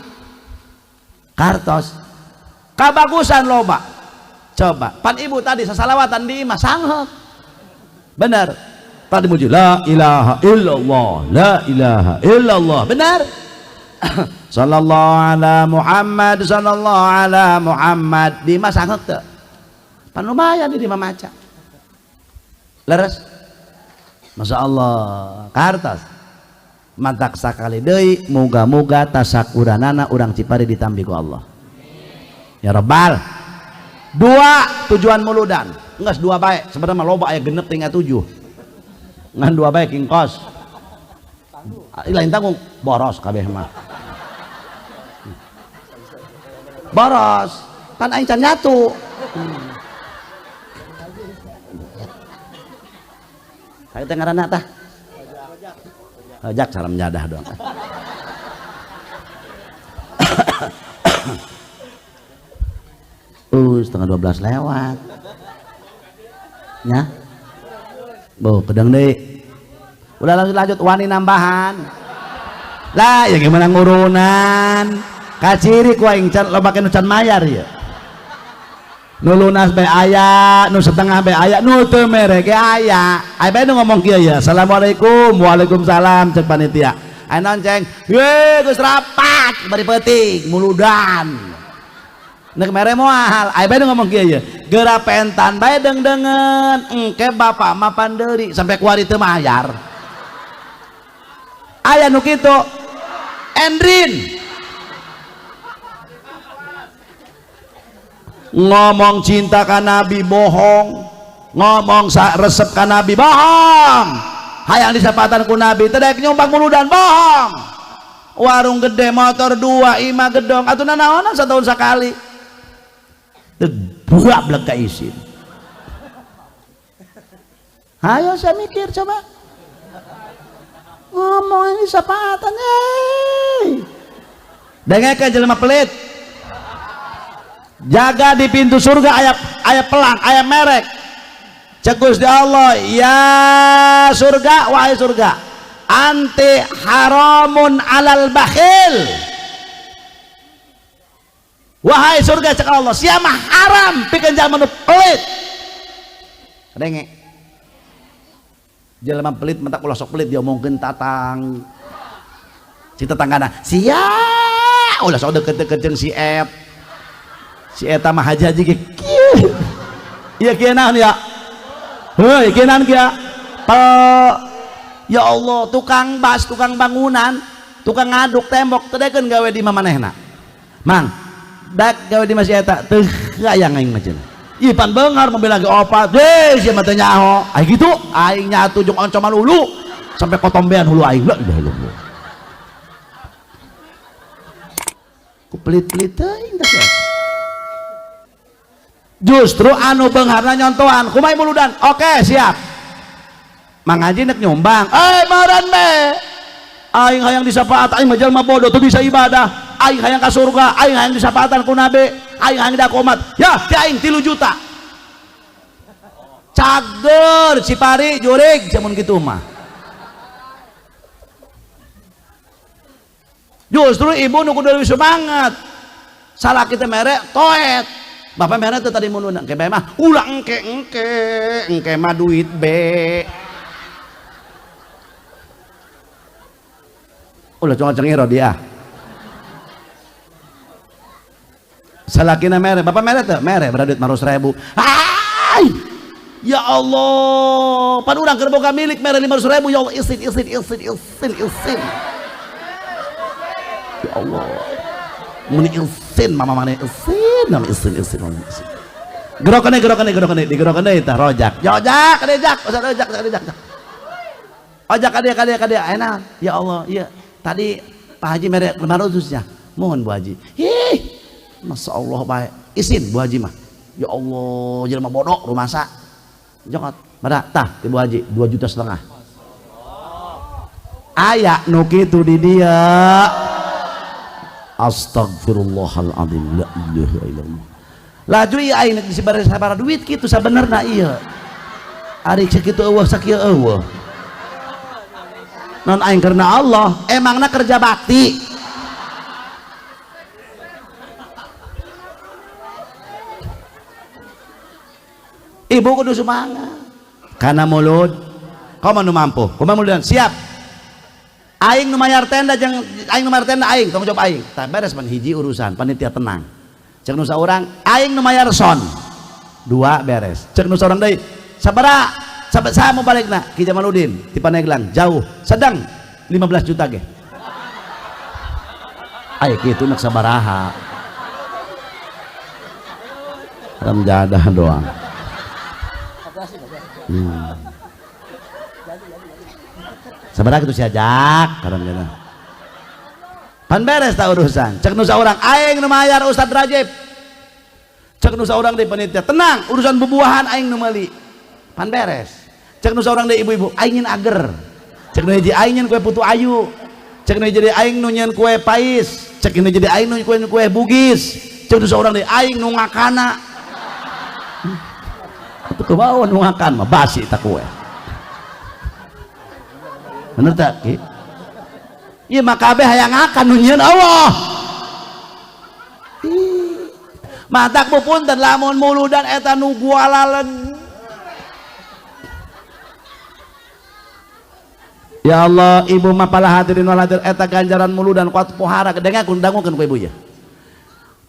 Kartos. Kabagusan loba. Coba, pan ibu tadi sasalawatan di imah sangheuk. Benar. Tadi muji la ilaha illallah, la ilaha illallah. Benar. Sallallahu ala Muhammad, sallallahu ala Muhammad. Di imah sangheuk teu? Pan lumayan di imah maca. Leres? Masya Allah. Kartos. Mantak sakali deui muga-muga tasakuranana urang Cipari ditambi ku Allah. Ya Rabbal. Dua tujuan muludan. Enggak dua baik, sebenarnya loba aya genep tinggal 7. Ngan dua baik kingkos. Lain tanggung boros kabeh mah. Boros. Kan aing can nyatu. Saya teh ngaranna tah. Ajak salam nyadah doang. 11:30 lewat. Ya. Bu, kedeng deui. Udah lanjut wani nambahan. Lah, ya gimana ngurunan? Kaciri ku aing can loba nu can mayar ya. Nu lunas bae aya, nu setengah bae aya, nu teu mere ge aya. Aya bae nu ngomong kieu ya. Assalamualaikum, waalaikumsalam cek panitia. Aya naon ceng? Ye, geus rapat bari peuting muludan. Nek mere moal, aya bae nu ngomong kieu ye. Geura pentan bae deung-deungeun, engke bapak mah pandeuri sampai kuari teu mayar. Aya nu kitu. Endrin ngomong cinta ka Nabi bohong, ngomong resep ka Nabi bohong, hayang disapatan ku Nabi teu daek nyumbang muludan bohong, warung gede motor 2 imah gedong atuh nanaonan setahun sakali teu buak ka isin. Ayo saya mikir coba ngomong ini sapatan dengekeun jelema pelit. Jaga di pintu surga aya pelang, aya merek. Cek Gusti Allah, ya surga, wahai surga, anti haramun alal bakhil. Wahai surga, cek Allah, siapa haram pikeun jalma nu pelit. Denge. Jelema pelit mentak ulah sok pelit diomongkeun tatang. Si tetanggana, sia ulah sok deket-deket jeung si Et. Si eta mah haji-haji ge kieu. Ieu kieu naon ya? Heuy, kieu naon kieu? Ya Allah, tukang bas, tukang bangunan, tukang ngaduk tembok teu daekeun gawe di imah manehna. Mang, dak gawe di imah si eta teu hayang aing mah cenah. Ih pan beunghar mobil lagi opat. Deh, sia mah teu nyaho. Ai kitu, aing nyatu jeung oncoman hulu sampai kotombean hulu aing. La ilaha illallah. Ku pelit-pelit teuing teh si eta. Justru anu beungharna nyontohan kumaha muludan. Oke, siap. Mang Haji nek nyumbang, eh meureun be. Aing hayang disapaat, aing mah jelema bodoh teu bisa ibadah. Aing hayang ka surga, aing hayang disapaatan ku Nabi, aing hayang dakomat. Ya, ti aing 3 juta. Cager Cipari jurig jamun kitu mah. Justru ibu nu kudu leuwih semangat. Salah kita mere toet. Bapak mere teh tadi mun engke bae mah ulah engke engke engke mah duit be. Ulah congeng dia. Salakina mere, bapak mere teh mere berduit 500.000. Ah, Ai. Ya Allah, pan urang keur boga milik mere 500.000 ya Allah isin isin isin isin isin. Ya Allah. Meni isin mama mana isin, nama isin isin mama isin. Gerokane gerokane gerokane digerokane tah rojak. Rojak kade jak, usah rojak kade jak. Ojak kade kade kade enak. Ya Allah, iya. Tadi Pak Haji mere 500 nya. Mohon Bu Haji. Ih, Masya Allah baik. Isin Bu Haji mah. Ya Allah, jelema bodoh rumasa. Jokot, pada tah ti Bu Haji 2,5 juta. Aya nu kitu di dieu. Astagfirullahaladzim, la ilaha illallah. Laju ieu aing nek disibare sabaraha duit kitu sabenerna ieu. Ari sakitu eueuh sakieu eueuh. Non aing karena Allah, emangna kerja bakti. Ibu kudu semangat karena mulut kau nu mampu kumaha muludan siap aing nu mayar tenda jeung aing nu mayar tenda aing tanggung jawab aing tah beres pan hiji urusan panitia tenang cek nu saurang aing nu mayar son dua beres cek nu saurang deui sabaraha saha mau balikna Ki Jamaluddin ti Pandeglang jauh sedang 15 juta ge aya kitu nak sabaraha ramjadah doang. Sabaraha kitu sia jak karam jadah. Pan beres tak urusan. Cek nu saurang aing nu mayar Ustad Rajib. Cek nu saurang deui panitia, tenang urusan bubuahan aing nu meuli. Pan beres. Cek nu saurang deui ibu-ibu aing nyeun ager. Cek nu hiji aing nyeun kue putu ayu. Cek nu hiji aing nu nyeun kue pais. Cek nu hiji aing nu kue kue bugis. Cek nu saurang deui aing nu ngakana. Atuh kumaha nu ngakan mah basi tak kue. Bener tak Ki? Ieu mah kabeh hayang ngakan nu nyieun Allah. Matak bu punten lamun muludan eta nu gualalen. Ya Allah, ibu mah pala hadirin wal hadir eta ganjaran muludan kuat pohara dengakeun dangukeun ku ibu ya.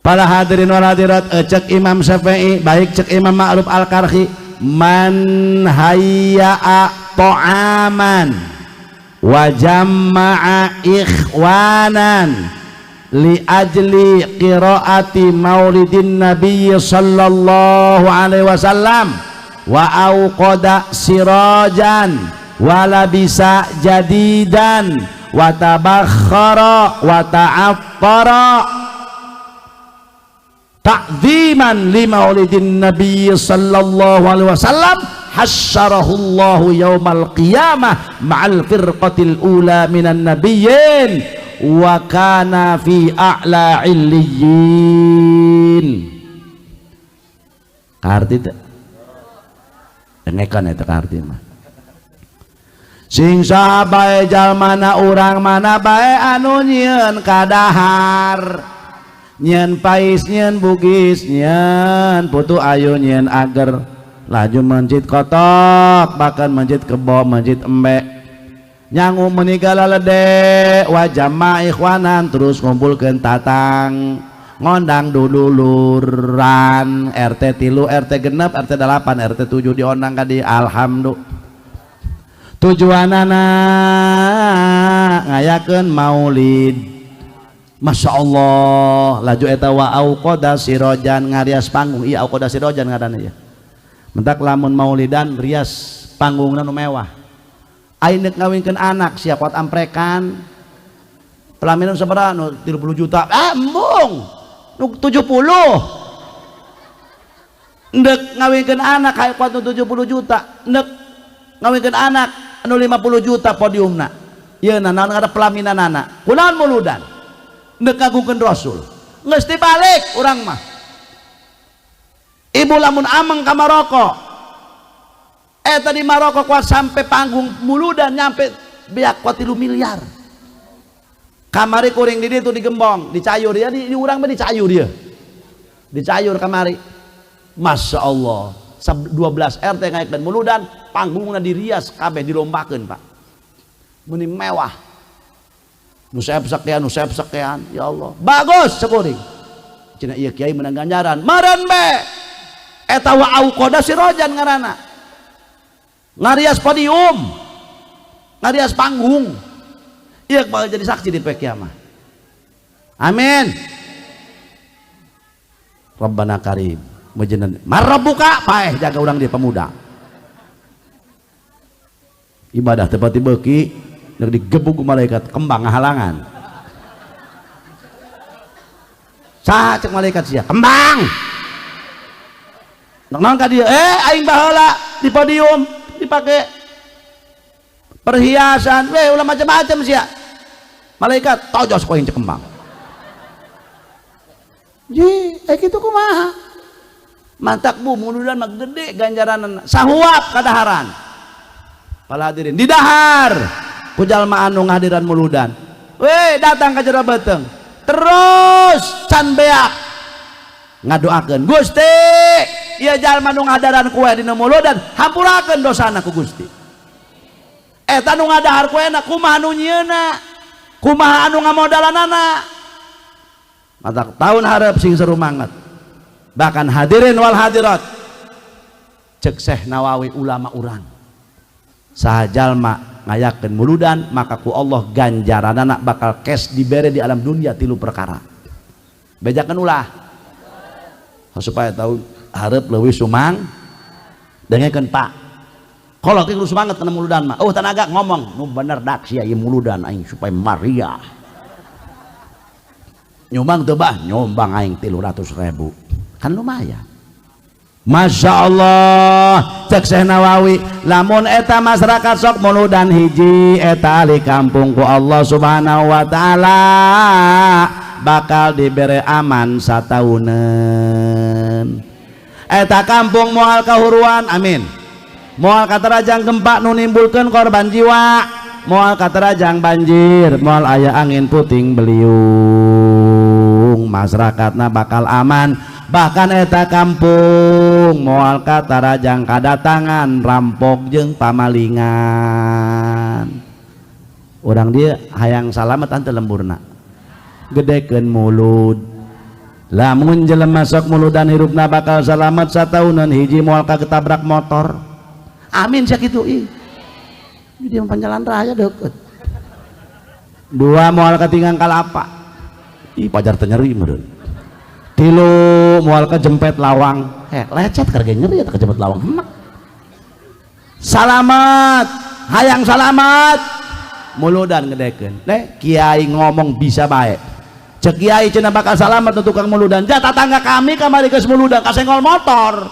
Para hadirin wal hadirat, cek Imam Syafi'i, baik cek Imam Ma'ruf Al-Karhi, man hayya'a ta'aman wa jama'a ikhwanan li ajli qiraati maulidin nabiy sallallahu alaihi wasallam wa auqada sirajan wa labisa jadidan wa tabakhkhara wa ta'attara ta'ziman li maulidin nabiy sallallahu alaihi wasallam hasyarahullahu yaumal qiyamah ma'al firqatil ula minan nabiyyin wa kana fi a'la illiyin. Karti teh dengekan eta karti mah sing saha bae jalmana urang mana bae anu nyieun kadahar nyieun pais nyieun bugis nyieun putu ayu nyieun ager laju mencit kotok bahkan mencit kebo mencit embe nyangu meninggal lede wajah ma ikhwanan terus ngumpulkeun tatang ngondang dululuran RT 3 RT 6 RT 8 RT 7 diondang ka di alhamdulillah tujuanana ngayakeun maulid. Masya Allah laju eta wa auqada sirojan ngarias panggung iya auqada sirojan ngaranna ya mentak lamun maulidan rias panggungna nu mewah aing nek ngawinkeun anak sia kuat amprekan pelaminan sabaraha nu 30 juta embung nu 70 ndek ngawinkeun anak hayu kuat nu 70 juta ndek ngawinkeun anak nu 50 juta podiumna ieu na naon ada pelaminanana kunaon muludan ndek ngagungkeun Rasul geus dibalik urang mah ibu lamun ameng ka Maroko eta di Maroko kuat sampai panggung muludan nyampe beak kuat 3 miliar kamari kuring di ditu digembong dicayur ya di urang mah dicayur dia dicayur kamari Masya Allah 12 RT ngaikeun muludan panggungna dirias kabeh dilombakeun Pak meni mewah nu seep sekian ya Allah bagus sekuring cenah ieu kiai menang ganjaran meureun be Eta wa auqada sirojan ngaranna. Ngarias podium, ngarias panggung. Ieu bakal jadi saksi di poe kiamat. Amin. Rabbana karim. Mujinan marabbuka paeh jaga urang di pemuda. Ibadah teu pati beuki nek digebug malaikat kembang ngahalangan. Saha cek malaikat sia? Kembang. Nek naon ka dieu? Aing baheula di podium dipake perhiasan, we ulah macam-macam sia. Malaikat tojos ku aing cek kembang. Ji, kitu kumaha? Mantak bu muludan mah gede ganjaranna sahuap kadaharan. Para hadirin didahar ku jalma anu ngahadiran muludan. We datang ka jero beuteung. Terus can beak ngadoakeun Gusti, ieu jalma nu ngahadaran kue dina muludan hampurakeun dosana ku Gusti. Eta nu ngadahar kuena kumaha nu nyieuna? Kumaha anu ngamodalanana? Matak tahun hareup sing seru banget. Bahkan hadirin wal hadirat, cek Syekh Nawawi ulama urang, saha jalma ngayakeun muludan maka ku Allah ganjaranana bakal cash dibere di alam dunia 3 perkara. Bejakeun ulah supaya tahu hareup leuwih sumang. Dengekeun Pak, kolot kudu semangat kana muludan mah. Oh tanaga ngomong nu bener dak sia ieu muludan aing supaya mariah. Nyumbang teu bah? Nyumbang aing 300.000. Kan lumayan. Masya Allah, cek Syekh Nawawi, lamun eta masyarakat sok muludan hiji eta ahli kampung ku Allah Subhanahu wa taala bakal dibere aman sataunan. Eta kampung moal kahuruan, amin. Moal katarajang gempa nu nimbulkeun korban jiwa, moal katarajang banjir, moal aya angin puting beliung, masyarakatna bakal aman. Bahkan eta kampung moal katarajang kadatangan rampok jeung pamalingan. Urang dia hayang salamet teu lemburna, gedekeun mulud. Lamun jelema sok muludan hirupna bakal salamet sataunan hiji moal kagetabrak motor. Amin sakitu ih. Di jalan raya deket. 2 moal katinggang kalapa. Ih pajar teu nyeri meureun. 3 moal kejempet lawang. Lecet karga nyeri eta kejempet lawang hemek. Salamet, hayang salamet. Muludan gedekeun. Deh kiai ngomong bisa bae. Cek kiai cenah bakal salamet nu tukang muludan. Ja tatangga kami kamari geus muludan kasenggol motor.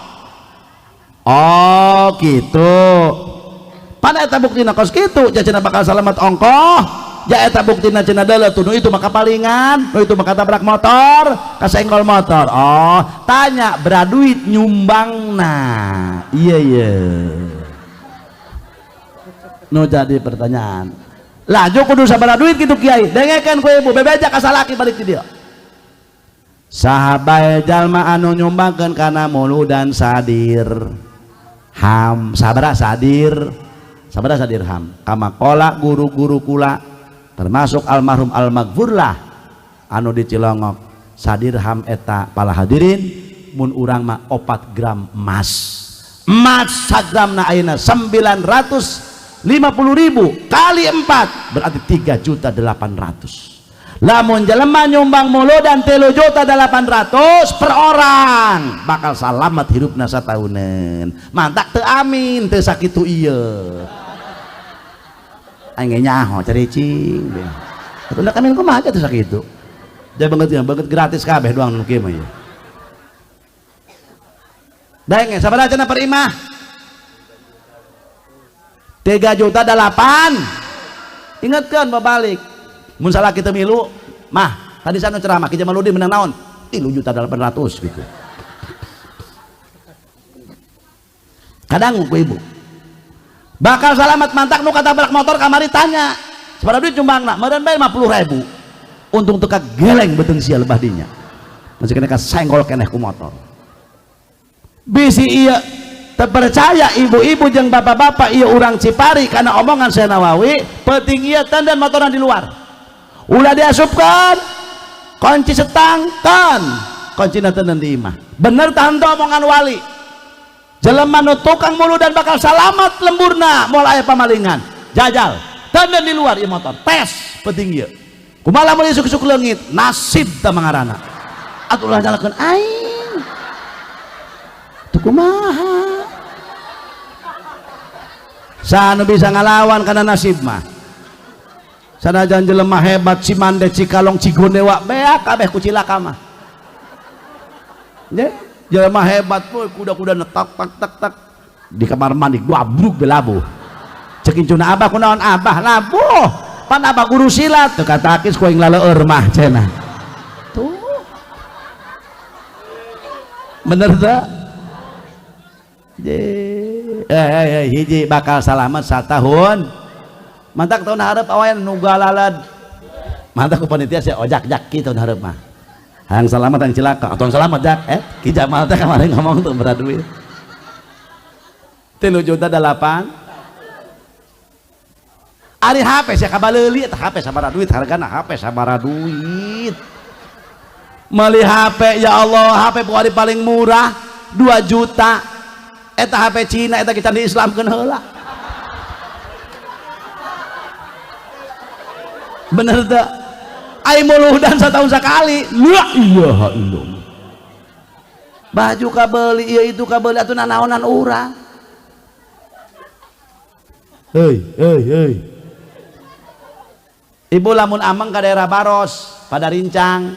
Oh gitu. Pada eta buktina kos kitu, ja cenah bakal salamet ongkoh. Ja eta buktina cenah deuleu nu itu maka palingan, nu itu maka tabrak motor, kasenggol motor. Oh, tanya beraduit nyumbangna. Iya iya. Nu jadi pertanyaan. Laju kudu sabaraha duit kitu kiai. Dengekeun ku ibu, bebeja ka salaki balik di dieu. Saha bae jalma anu nyumbangkeun kana muludan sadir. Ham sabaraha sadir? Sabaraha sadirham? Kama qala guru-guru kula termasuk almarhum almaghfurlah anu di Cilongok sadirham eta pala hadirin mun urang mah 4 gram emas. Emas sagramna ayeuna 950.000 kali 4 berarti 3.800.000. Lamun jelema nyumbang muludan 3.800.000 per orang bakal salamet hirupna sataunan. Mantak teu amin teu sakitu ieu. Aing ge nyaho caricing. Atuh kami kumaha teu sakitu. Dia banget ya, banget gratis kabeh doang nu kieu mah ieu. Daeng sabaraha cenah per imah? 3.800.000. Ingatkeun babalik. Mun salah kita milu, mah tadi sana ceramah Ki Jamaludin menang naon? 3.800.000 gitu. Kadang ku ibu bakal salamat mantak nu katabrak motor kamari tanya sabaraha duit nyumbangna? Meureun bae 50.000. Untung teu kageleng beuteung sia lebah dinya. Masih kena kasenggol keneh ku motor. Bisi ieu terpercaya ibu-ibu jeung bapak-bapak ieu urang Cipari karena omongan Syekh Nawawi penting ieu tenden motoran di luar. Ulah diasupkan kunci setang kan kunci tenden di imah. Bener tah henteu omongan wali? Jelema nu tukang muludan bakal salamat lemburna moal aya pamalingan. Jajal, tenden di luar ieu motor, tes penting ieu. Kumaha lamun isuk-isuk leungit, nasib tah mangarana. Atuh ulah nyalakeun aing. Tuh kumaha? Saha nu bisa ngalawan kana nasib mah? Sanajan jelema hebat Cimande, Cikalong, Cigonewa beak kabeh ku cilaka mah. Ye, jelema hebat poe kuda-kuda tak tak tak tak di kamar mandi gabruk belabuh. Cek incuna abah kunaon abah labuh. Pan abah guru silat teu katakis ku aing laleur mah cenah. Tuh. Bener teu? Hiji bakal salamat satahun. Mantak tahun hareup awayan nu galalad. Mantak ku panitia sia ojak jak ki tahun hareup mah. Hayang selamat hayang cilaka atau selamat jak Ki Jamal teh kemarin ngomong tuh berat duit. 3 juta 8. Ari HP sia kabaleuli eta HP sabaraha duit hargana HP sabaraha duit. Meuli HP ya Allah HP buari paling murah 2 juta. Eta HP Cina eta kita diislamkeun heula. Bener teu? Ai muludan satahun sakali. La ilaha illallah. Baju kabeli ieu itu kabeli atuh nanaonan urang. Hei, hei, hei. Ibu lamun ameng ka daerah Baros pada rincang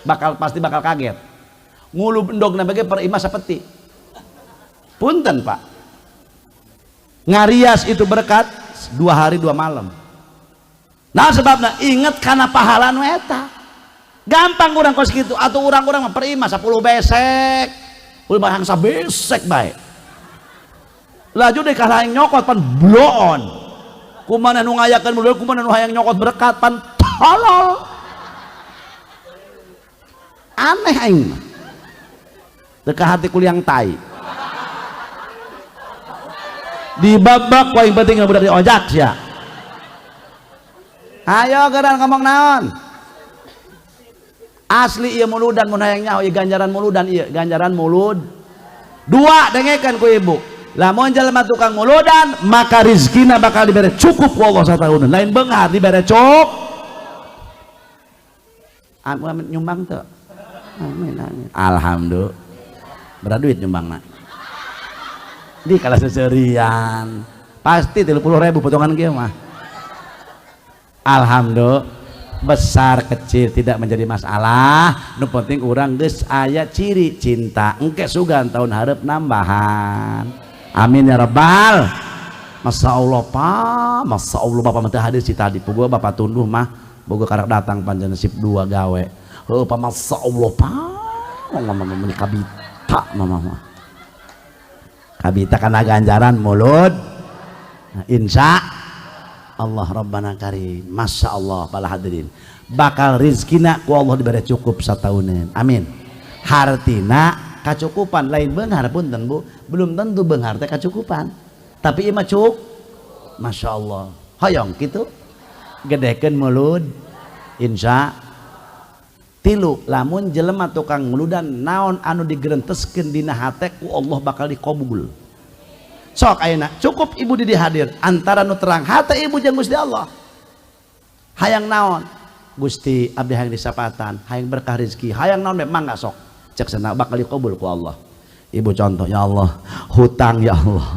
bakal pasti bakal kaget. Ngulub endogna bege per imah sapeti. Punten Pak. Ngarias itu berkat 2 hari 2 malam. Nah sebabna inget kana pahala nu eta. Gampang urang kos kitu atuh urang-urang mah per imah 10 besek. Ulah bahang sabesek bae. Laju deh kalah hayang nyokot pan bloon. Kumaha nu ngayakeun mulud kumaha nu hayang nyokot berkat pan tolol. Aneh aing mah. Teu kahati kuliang tai. Dibabak paling penting budak diojak sia. Ayo geran ngomong naon. Asli ieu muludan mun hayang nyaho ieu ganjaran muludan ieu ganjaran mulud. Dua dengekeun ku ibu. Lamun jelema tukang muludan maka rizkina bakal dibere cukup ku Allah sataunan. Lain beunghar dibere cukup. Amin nyumbang teu? Amin amin. Alhamdulillah. Berapa duit nyumbangna? Di kalah seserian. Pasti 30.000 potongan kieu mah. Alhamdulillah. Besar kecil tidak menjadi masalah. Nu penting urang geus aya ciri cinta. Engke sugan tahun hareup nambahan. Amin ya rabbal. Masya Allah Pak, Masya Allah Bapak mah teu hadir si tadi. Puguh Bapak tunduh mah boga karak datang panjenengan sip 2 gawe. Heuh Pak Masya Allah Pak. Mama mama kabita mama mah. Kabita kana ganjaran mulut. Nah, insya Allah Rabbana Karim. Masya Allah para hadirin. Bakal rizkina ku Allah diberi cukup sataunan. Amin. Hartina kacukupan lain beunghar punten Bu, belum tentu beunghar teh kacukupan. Tapi ieu mah cuk. Masya Allah. Hoyong kitu. Gedekeun mulut. Insya tilu lamun jelema tukang muludan naon anu digerenteskeun dina hate ku Allah bakal dikabul. Sok ayeuna cukup ibu di hadir antara nu terang hate ibu jeung Gusti Allah. Hayang naon? Gusti abdi hayang disapatan, hayang berkah rezeki, hayang naon memang mangga sok. Cek sana bakal dikabul ku Allah. Ibu contoh ya Allah, hutang ya Allah.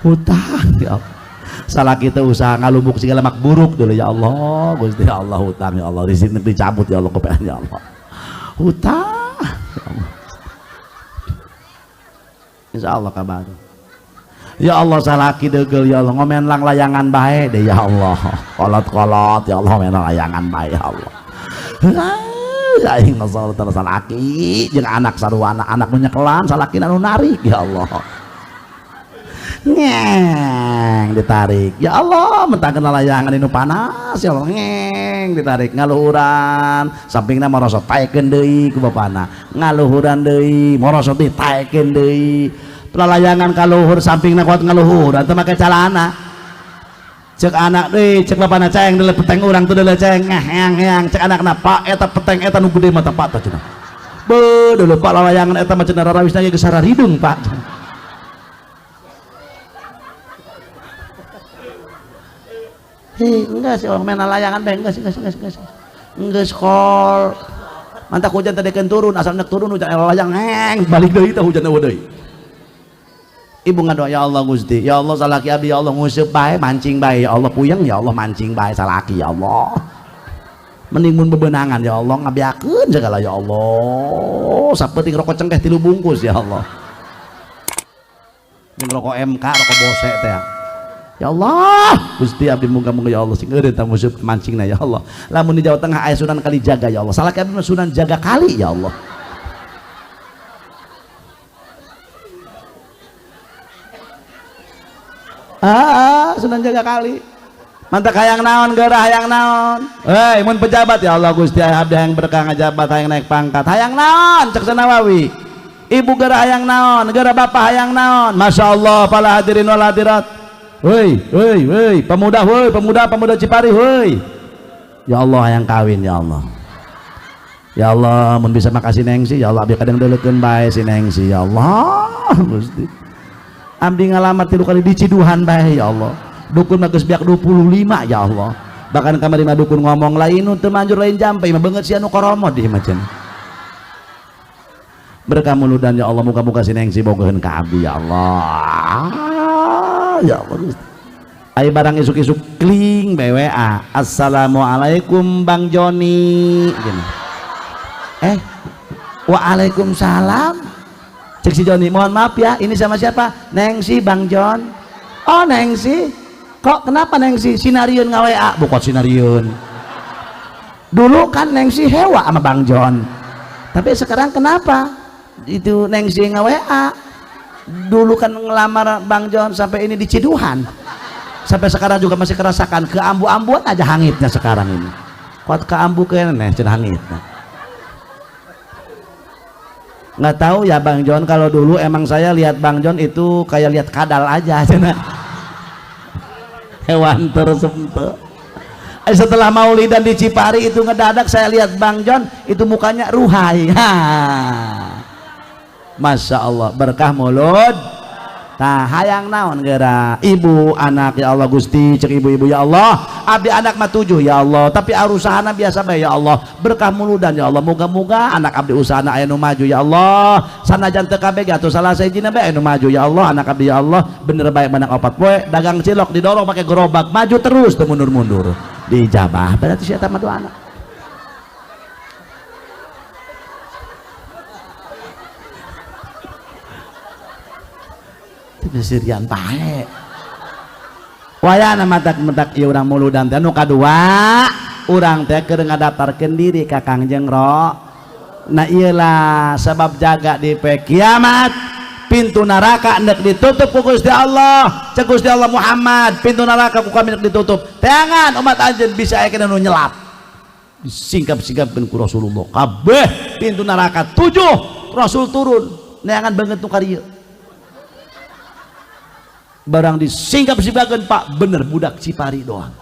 Hutang ya Allah. Salah kita usaha ngalumbuk segala mak buruk dulu ya Allah, Gusti ya Allah hutang ya Allah, di sini dicabut ya Allah kepean ya Allah. Hutang ya Allah. Insya Allah kabar. Ya Allah salaki degel ya Allah ngomen lang layangan bae deh ya Allah. Kolot-kolot ya Allah ngomen layangan bae ya Allah. Aing masalah terus salaki jeung anak sarua anak nu nyekelan salaki anu narik ya Allah. Ngeng ditarik ya Allah mentangkeun layangan anu panas ya Allah ngeng ditarik ngaluhuran sampingna marosot taekeun deui ku bapana ngaluhuran deui marosot deui taekeun deui lalayangan kaluhur sampingna kuat ngaluhuran teu make calana cek anak deui cek bapana ceng deuleu peteng urang teu deuleu ceng ngeheng-heng cek anakna pak eta peteng eta nu gede mah teh pak teh cenah beuh deuleu pak lalayangan eta mah cenah rarawisna ge geus sararidung pak. Hei, enggak sih orang main layangan deh, enggak sih, enggak sih. Enggak sekol. Mantak hujan tadi kan turun, asal nek turun hujan layang heng, balik deui tah hujan eueuh deui. Ibu ngadoa ya Allah Gusti, ya Allah salaki abdi ya Allah nguseup bae, mancing bae ya Allah puyeng ya Allah mancing bae salaki ya Allah. Mending mun bebenangan ya Allah ngabeakeun segala ya Allah. Sapenting rokok cengkeh 3 bungkus ya Allah. Jeung rokok MK, rokok bose teh. Ya Allah, Gusti abdi muga-muga ya Allah sing eureun tah nguseup mancingna ya Allah. Lamun di Jawa Tengah aya Sunan Kalijaga ya Allah. Salaki abdi mah Sunan Jaga Kali ya Allah. Ah, Sunan Jaga Kali. Mantap hayang naon gerah hayang naon. Hei, mun pejabat ya Allah Gusti abdi hayang berkah ngajabat hayang naik pangkat. Hayang naon cek Nawawi. Ibu gerah hayang naon, gerah bapak hayang naon. Masya Allah para hadirin wal hadirat. Woi, woi, woi, pemuda woi, pemuda Cipari woi. Ya Allah hayang kawin ya Allah. Ya Allah mun bisa makasih Nengsi ya Allah abdi kadang deulekeun bae si Nengsi ya Allah Gusti. Abdi ngalamar 3 kali di Ciduhan bae ya Allah. Dukun mah geus biak 25 ya Allah. Bahkan kamari mah dukun ngomong lain nu teu manjur lain jampe mah beungeut sia nu koromod di mah cenah. Berkah muludan ya Allah muga-muga si Nengsi bogoheun ka abdi ya Allah. Ya Allah Gusti. Ai barang isuk-isuk kling BWA. Assalamualaikum Bang Joni. Gini. Waalaikumsalam. Cek si Joni, mohon maaf ya, ini sama siapa? Nengsi Bang Jon. Oh Nengsi, kok kenapa Nengsi? Sinariun nge-WA, bukan sinariun. Dulu kan Nengsi hewa sama Bang Jon, tapi sekarang kenapa? Itu Nengsi nge-WA. Dulu kan ngelamar Bang Jon sampai ini di Ciduhan, sampai sekarang juga masih kerasakan keambu-ambuan aja hangitnya sekarang ini. Kuat keambu kene cenah hangitnya. Nggak tahu ya Bang Jon, kalau dulu emang saya lihat Bang Jon itu kayak lihat kadal aja cenah. Hewan tersentuh. Setelah maulidan di Cipari itu ngedadak saya lihat Bang Jon itu mukanya ruhai. Ha. Masya Allah berkah mulut. Tah hayang naon geura ibu anak ya Allah Gusti cek ibu-ibu ya Allah abdi anak mah 7 ya Allah tapi arusahana biasa bae ya Allah berkah muludan ya Allah moga-moga anak abdi usahana aya nu maju ya Allah sanajan teu kabeh ge atuh salah sahijina bae aya nu maju ya Allah anak abdi ya Allah bener bae menang 4 poe dagang cilok didorong pakai gerobak maju terus teu mundur-mundur diijabah berarti si eta mah doa anak. Sirian pae wayana matak-matak ieu urang muludan teh nu kadua urang teh keur ngadaftarkeun diri ka Kangjeng Ro. Nah ieulah sebab jaga di poe kiamat pintu neraka endek ditutup ku Gusti Allah cek Gusti Allah Muhammad pintu neraka ku kami endek ditutup teangan umat anjeun bisa aya nu nyelap disingkap-singkapkeun ku Rasulullah kabeh pintu neraka 7 Rasul turun neangan banget nu karieu barang disingkap-singkapkeun Pak bener budak Cipari doang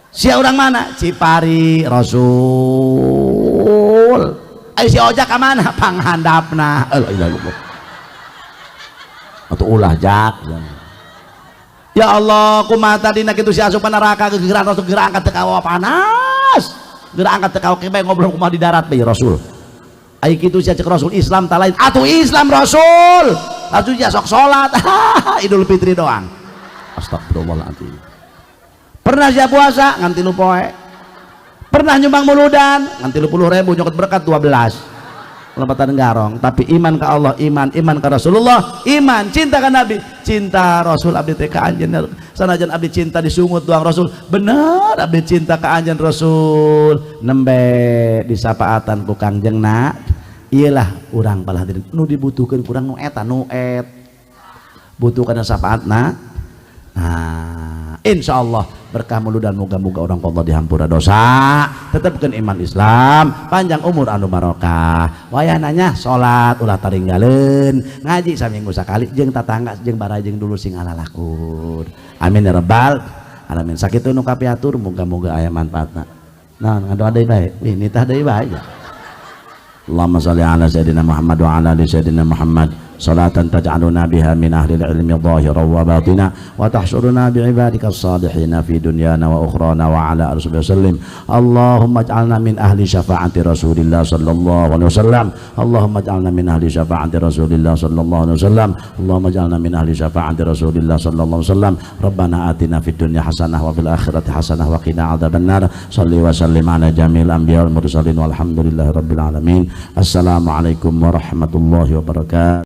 sia urang mana Cipari Rasul ayo si ojak ka mana panghandapna la ilaha illallah atuh ulah jak ya Allah kumaha tadina kitu si asup neraka gegeran Rasul geura angkat teu kawa panas geura angkat teu kawa bae ngobrol kumaha di darat bae Rasul ayo kitu sia cek Rasul Islam ta lain atuh Islam Rasul atuh sia sok salat Idul Fitri doang astagfirullahaladzim pernah sia puasa ngan 3 poe pernah nyumbang muludan ngan 30.000 nyokot berkat 12 lompatan garong tapi iman ke Allah iman iman ke Rasulullah iman cinta ke Nabi cinta Rasul abdi teh ka anjeun sanajan abdi cinta disungut doang Rasul bener abdi cinta ka anjeun Rasul nembe disapaatan ku Kangjeng na iyalah urang balah hadirin nu dibutuhkeun kurang nu eta nu et butuh kana syafaatna. Nah insyaallah berkah muludan moga-moga orang Allah dihampura dosa tetepkeun iman Islam panjang umur anu barokah wayananya salat ulah taringgaleun ngaji saminggu sakali jeung tatangga jeung barajeng dulu sing alalakun amin ya rabbal alamin sakitu nu kapiatur moga-moga aya manfaatna nah ngadoa deui bae ini tah deui bae ya. Allahumma sholli ala sayidina Muhammad wa ala ali sayidina Muhammad. Salatan taj'aluna biha min ahli ilmi zahiran wa batina wa tahsyuruna bi'ibadika as-salihin fi dunyana wa ukhrana wa ala alihi wasallim. Allahumma ij'alna min ahli syafaati Rasulillah sallallahu alaihi wasallam. Allahumma ij'alna min ahli syafaati Rasulillah sallallahu alaihi wasallam. Allahumma ij'alna min ahli syafaati Rasulillah sallallahu alaihi wasallam. Rabbana atina fid dunya hasanah wa fil akhirati hasanah wa qina adzabannar. Salli wa sallim ala jamil anbiya wal mursalin walhamdulillahi rabbil alamin. Assalamualaikum warahmatullahi wabarakatuh.